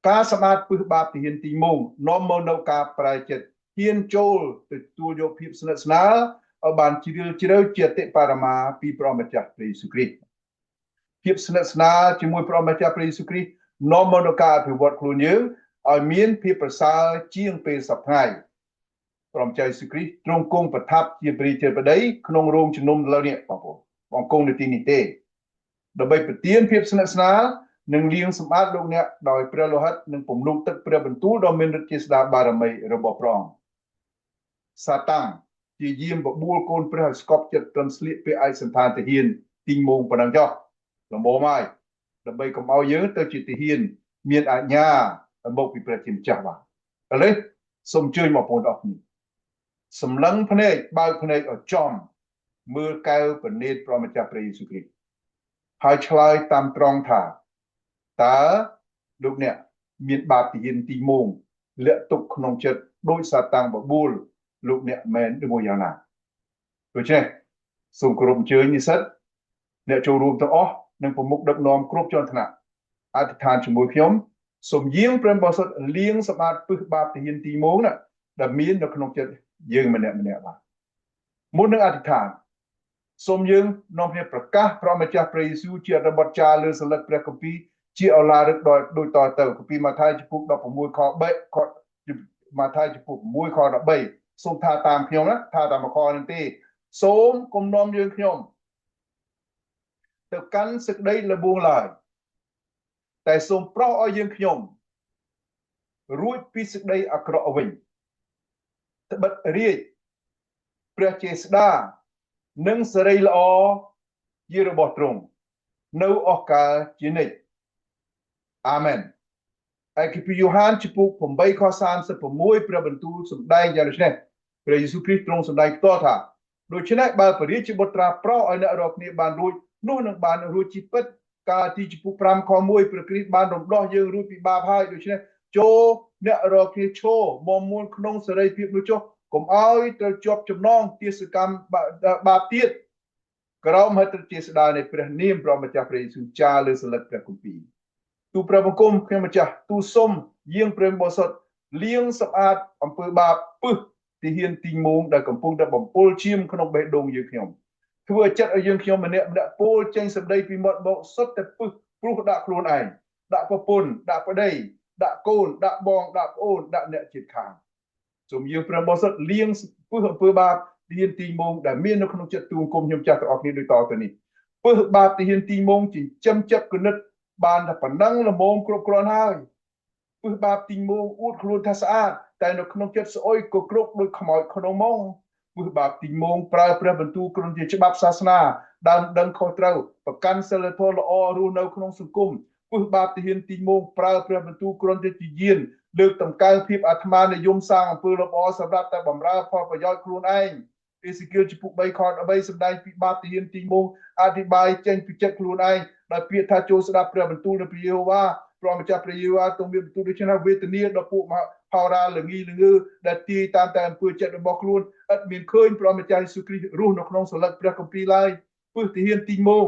ការសម្អាតពឹសបាបទាហានទីម៉ូនាំមកនៅការប្រែចិត្តហ៊ានចូលទៅទទួលយកភាពស្និទ្ធស្នាលឲ្យបានជ្រាលជ្រៅជាតិបរមាពីព្រះម្ចាស់ព្រះយេស៊ូវគ្រីស្ទភាពស្និទ្ធស្នាលជាមួយព្រះម្ចាស់ព្រះយេស៊ូវគ្រីស្ទនាំមកនូវការអភិវឌ្ឍខ្លួនយើងឲ្យមានភាពប្រសើរជាងពេលសប្តាហ៍ព្រះម្ចាស់យេស៊ូវគ្រីស្ទទ្រង់គង់ប្រថាប់ជាព្រះរាជាបតីក្នុងរោងជំនុំលើនេះបងប្អូនបងគង់នៅទីនេះទេដើម្បីប្រទានភាពស្និទ្ធស្នាលនិងលាងសម្អាតលោកអ្នកដោយព្រះលោហិតនិងពំនូកទឹកព្រះបន្ទូលដ៏មានឫទ្ធិជាស្ដាបារមីរបស់ព្រះអង្គសាតាំងជាយាមបបួលកូនព្រះឲ្យស្កប់ចិត្តត្រឹមស្លៀកពាក់ឯកសណ្ឋានទាហានទីងងប៉ុណ្ណឹងចុះលំមហើយដើម្បីកុំឲ្យយើងទៅជាទាហានមានអាជ្ញាមកពីព្រះជាម្ចាស់បាទឥឡូវសូមអញ្ជើញបងប្អូនអរគ្នាសម្លឹងភ្នែកបើកភ្នែកឲ្យចំមើលកែវពណ៌ព្រះម្ចាស់ព្រះយេស៊ូវគ្រីស្ទហើយឆ្លើយតាមត្រង់ថាតើលោកអ្នកមានបាបទាហានទីងងលាក់ទុកក្នុងចិត្តដោយសាតាំងបបួលលោកអ្នកមែនឬមួយយ៉ាងណាដូច្នេះសូមគោរពអញ្ជើញនិស្សិតអ្នកចូលរួមទាំងអស់និងប្រមុខដឹកនាំគ្រប់ជាន់ថ្នាក់អធិដ្ឋានជាមួយខ្ញុំសូមយាងព្រះបរិសុទ្ធលាងសម្អាតពឹសបាបទាហានទីងងណាដែលមាននៅក្នុងចិត្តយើងម្នាក់ម្នាក់បាទមុននឹងអធិដ្ឋានសូមយើងនាំគ្នាប្រកាសព្រះម្ចាស់ព្រះយេស៊ូវជាអត្ថបទចារលើសន្លឹកព្រះគម្ពីរជាឱឡារិកដោយដូចតទៅគម្ពីរម៉ាថាយជំពូក16ខ3ខម៉ាថាយជំពូក6ខ13សូមថាតាមខ្ញុំណាថាតាមខនឹងទេសូមគុំនាំយើងខ្ញុំទៅកាន់សេចក្តីល្បួងឡើយតែសូមប្រោសឲ្យយើងខ្ញុំរួចពីសេចក្តីអាក្រក់វិញត្បិតរាជព្រះចេស្តានិងសេរីល្អជារបស់ទ្រង់នៅអស់កលជានិច្ចអាមែនហើយគម្ពីរយ៉ូហានជំពូក8ខ36ព្រះបន្ទូលសម្ដែងយ៉ាងដូចនេះព្រះយេស៊ូវគ្រីស្ទទ្រង់សម្ដែងផ្ទាល់ថាដូច្នេះបើព្រះរាជបុត្រាប្រោសឲ្យអ្នករាល់គ្នាបានរួចនោះនឹងបានរួចជាពិតកាលទីជំពូក5ខ1ព្រះគ្រីស្ទបានរំដោះយើងរួចពីបាបហើយដូច្នេះចូលអ្នករាល់គ្នាឈរមមួលក្នុងសេរីភាពនោះចុះកុំឲ្យត្រូវជាប់ចំណងទាសកម្មបាបទៀតក្រោមហិទ្ធិជាស្ដារនៃព្រះនាមព្រះម្ចាស់ព្រះយេស៊ូវចារលើសន្លឹកព្រះគម្ពីរទូព្រះបង្គំខ្ញុំម្ចាស់ទូសុំយាងព្រះបរិសុទ្ធលាងសម្អាតអំពើបាបពឹសទាហានទីងងដែលកំពុងតែបំពុលឈាមក្នុងបេះដូងយើងខ្ញុំធ្វើឲ្យចិត្តឲ្យយើងខ្ញុំម្នាក់ម្នាក់ពោលចេញសម្ដីពីមាត់មកសុទ្ធតែពឹសព្រោះដាក់ខ្លួនឯងដាក់ប្រពន្ធដាក់ប្តីដាក់កូនដាក់បងដាក់ប្អូនដាក់អ្នកជិតខាងសូមយើងព្រះបរិសុទ្ធលាងពឹសអំពើបាបទាហានទីងងដែលមាននៅក្នុងចិត្តទូង្គមខ្ញុំចាស់ទាំងអស់គ្នាដូចតទៅនេះពឹសបាបទាហានទីងងចិញ្ចឹមចិត្តគណិតបានតែប៉ុណ្ណឹងល្មមគ្រប់គ្រាន់ហើយពឹសបាបទីងងអួតខ្លួនថាស្អាតតែនៅក្នុងចិត្តស្អុយក៏គ្រប់ដូចខ្មោចក្នុងម៉ង ពឹសបាបទីម៉ងប្រើព្រះបន្ទូលក្រុមជាច្បាប់សាសនាដើមដឹងខុសត្រូវប្រកាន់សិលធម៌ល្អរស់នៅក្នុងសង្គមពឹសបាបទាហានទីម៉ងប្រើព្រះបន្ទូលក្រុមជាយានលើកតម្កើងភាពអាត្មានិយមសាងអំពើល្អសម្រាប់តែបម្រើផលប្រយោជន៍ខ្លួនឯងអេសេគៀលជំពូក3ខ13សម្ដែងពីបាបទាហានទីម៉ងអធិប្បាយចេញពីចិត្តខ្លួនឯងដោយពាក្យថាចូលស្ដាប់ព្រះបន្ទូលនៃព្រះយេហូវ៉ាព្រះម្ចាស់ព្រះយេហូវ៉ាទ្រង់មានបន្ទូលដូច្នេះវេទនាដល់ពួកហោរាល្ងីល្ងើដែលទាយតាមតែអំពើចិត្តរបស់ខ្លួនឥតមានឃើញព្រះម្ចាស់យេស៊ូវគ្រីស្ទរស់នៅក្នុងសន្លឹកព្រះគម្ពីរឡើយពឹសទាហានទីម៉ង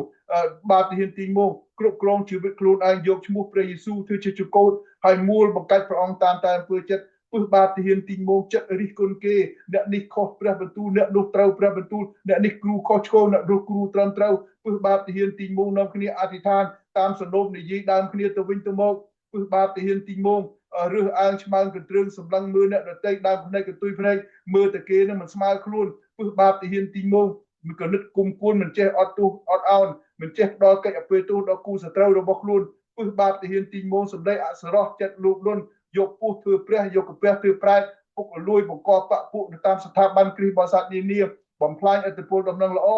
បាបទាហានទីម៉ងគ្រប់គ្រងជីវិតខ្លួនឯងយកឈ្មោះព្រះយេស៊ូវធ្វើជាចកោតហើយមូលបង្កាច់ព្រះអង្គតាមតែអំពើចិត្តពឹសបាបទាហានទីម៉ងចិត្តរិះគន់គេអ្នកនេះខុសព្រះបន្ទូលអ្នកនោះត្រូវព្រះបន្ទូលអ្នកនេះគ្រូខុសឆ្គងអ្នកនោះគ្រូត្រឹមត្រូវពឹសបាបទាហានទីម៉ងនាំគ្នាអធិដ្ឋានតាមសណ្ដូបនិយាយដើមគ្នាទៅវិញទៅមកពឹសបាបទាហានទីម៉ងរើសអើងឆ្មើងកន្ទ្រឿងសម្លឹងមើលអ្នកដទៃដើមភ្នែកកន្ទុយភ្នែកមើលតែគេនឹងមិនស្មើខ្លួនពឹសបាបទាហានទីម៉ងមិនកណិតគុំគួនមិនចេះអត់ទោសអត់អោនមិនចេះផ្ដល់កិច្ចអភ័យទោសដល់គូសត្រូវរបស់ខ្លួនពឹសបាបទាហានទីម៉ងសម្ដីអសរោះចិត្តលោភលន់យកពោះធ្វើព្រះយកកាពះធ្វើប្រែតពុកលួយបង្កបពុនៅតាមស្ថាប័នគ្រិស្តបរិស័ទនានាបំផ្លាញឥទ្ធិពលដំណឹងល្អ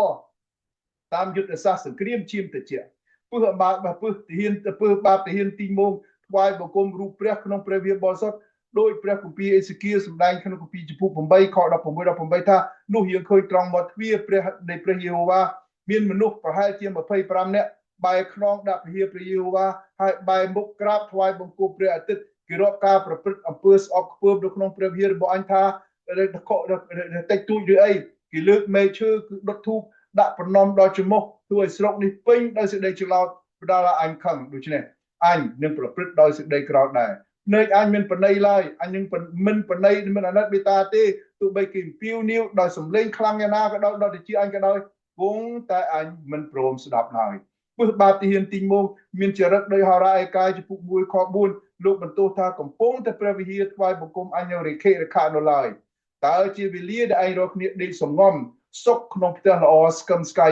តាមយុទ្ធសាស្ត្រសង្គ្រាមឈាមត្រជាក់ពឹសបាបពឹសទាហានពឹសបាបទាហានទីម៉ងថ្វាយបង្គំរូបព្រះក្នុងព្រះវិហារបរិសុទ្ធដោយព្រះគម្ពីរអេសេគៀលសម្ដែងក្នុងគម្ពីរជំពូក8ខ16 18ថានោះយើងឃើញត្រង់មាត់ទ្វារព្រះនៃព្រះយេហូវ៉ាមានមនុស្សប្រហែលជា25នាក់បែរខ្នងដាក់ពហិព្រះយេហូវ៉ាហើយបែរមុខក្រាបថ្វាយបង្គំព្រះអាទិត្យគេរាប់ការប្រព្រឹត្តអំពើស្អប់ខ្ពើមនៅក្នុងព្រះវិហាររបស់អញថាតិចតួចឬអីគេលើកមែកឈើគឺដុតធូបដាក់ប្រណំដល់ច្រមុះធ្វើឲ្យស្រុកនេះពេញដោយសេចក្តីច្រឡោតផ្ដល់ឲ្យអញខឹងដូច្នេះអញនឹងប្រព្រឹត្តដោយសេចក្តីក្រោធដែរភ្នែកអញមិនប្រណីឡើយអញនឹងមិនប្រណីមិនអាណិតមេត្តាទេទោះបីគេអំពាវនាវដោយសម្លេងខ្លាំងយ៉ាងណាក៏ដោយដល់តិចអញក៏ដោយគង់តែអញមិនព្រមស្ដាប់ឡើយពឹសបាបទាហានទីម៉ងមានចរិតដោយហោរាឯកាយចំពុក1ខ4លោកបន្ទោសថាកំពុងតែព្រះវិហារថ្វាយបង្គំអញនៅរិខិរខៈនៅឡើយតើជាវេលាដែលឯងរកគ្នាដេកសំងំសុខក្នុងផ្ទះល្អស្កឹមស្កៃ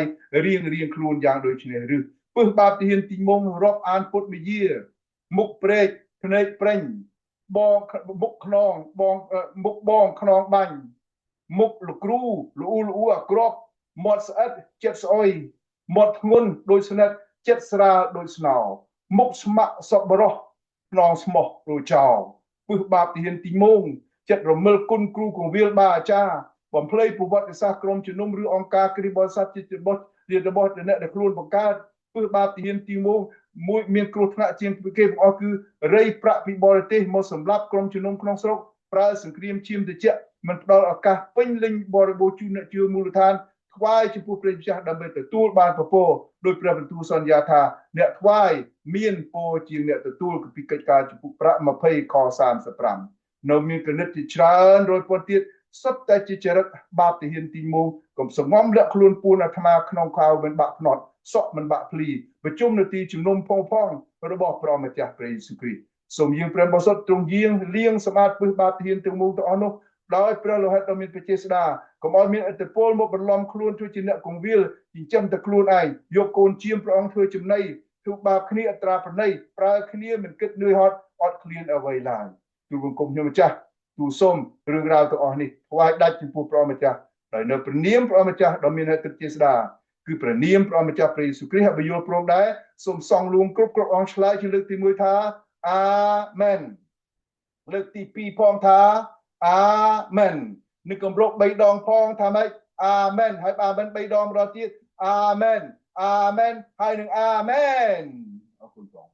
រៀងរៀងខ្លួនយ៉ាងដូចនេះឬពឹសបាបទាហានទីម៉ងរាប់អានពុទ្ធវិយាមុខព្រែកភ្នែកប្រេញបងមុខខ្នងបងមុខបងខ្នងបាញ់មុខលោកគ្រូលូលូអាក្រក់មាត់ស្អិតចិត្តស្អុយមាត់ធ្ងន់ដូចស្និតចិត្តស្រាលដូចស្នោមុខស្ម័គ្រសប្បុរសខ្នងស្មោះដូចចោលពឹសបាបទាហានទីម៉ងចិត្តរមិលគុណគ្រូកងវិលបាអាចារ្យបំភ្លៃប្រវត្តិសាស្ត្រក្រុមជំនុំឬអង្គការគ្រិស្តបរិស័ទជារបស់របស់អ្នកដែលខ្លួនបង្កើតពឹសបាបទាហានទីម៉ងមួយមានគ្រោះថ្នាក់ជាងគេទាំងអស់គឺរៃប្រាក់ពីបរទេសមកសម្រាប់ក្រុមជំនុំក្នុងស្រុកប្រើសង្គ្រាមឈាមត្រជាក់មិនផ្ដល់ឱកាសពេញលេញបរិបូរណ៍ជូនអ្នកជឿមូលដ្ឋានថ្វាយចំពោះព្រះម្ចាស់ដើម្បីទទួលបានពរដោយព្រះបន្ទូលសន្យាថាអ្នកថ្វាយមានពរជាងអ្នកទទួលពីកិច្ចការចំពោះប្រាក់20ខ35នៅមានគណិតជាច្រើនរយពាន់ទៀតសុទ្ធតែជាចរិតបាបទាហានទីមូកុំសងំលាក់ខ្លួនពួនអាត្មាក្នុងខោមិនបាក់ភ្នត់សក់មិនបាក់ភ្លីប្រជុំនៅទីជំនុំផងផងរបស់ព្រះម្ចាស់ព្រះយេស៊ូវគ្រីស្ទសូមយាងព្រះបរិសុទ្ធទ្រង់យាងលាងសម្អាតពឹសបាបទាហានទាំងមូលទាំងអស់នោះដោយព្រះលោហិតដ៏មានព្រះចេស្តាកុំឲ្យមានឥទ្ធិពលមកបន្លំខ្លួនធ្វើជាអ្នកកងវិលចិញ្ចឹមតែខ្លួនឯងយកកូនជាមព្រះអង្គធ្វើចំណីធ្វើបាបគ្នាអត្រាប្រណីប្រើគ្នាមិនគិតនឿយហត់អត់ឃ្លានអ្វីឡើយទូលបង្គំខ្ញុំម្ចាស់ទូសូមរឿងរ៉ាវទាំងអស់នេះថ្វាយដាច់ចំពោះព្រះម្ចាស់ដោយនៅព្រះនាមព្រះម្ចាស់ដ៏មានហេតុចេស្តាគឺព្រះនាមព្រះម្ចាស់ព្រះយេស៊ូវគ្រីស្ទហើយយល់ព្រមដែរសូមសង់លួងគ្រប់គ្រប់អង្គឆ្លើយជាលើកទី1ថាអាមែនលើកទី2ផងថាអាមែននឹងគម្រប់3ដងផងថាម៉េចអាមែនហើយអាមែន3ដងម្ដងទៀតអាមែនអាមែនហើយនឹងអាមែនអរគុណបង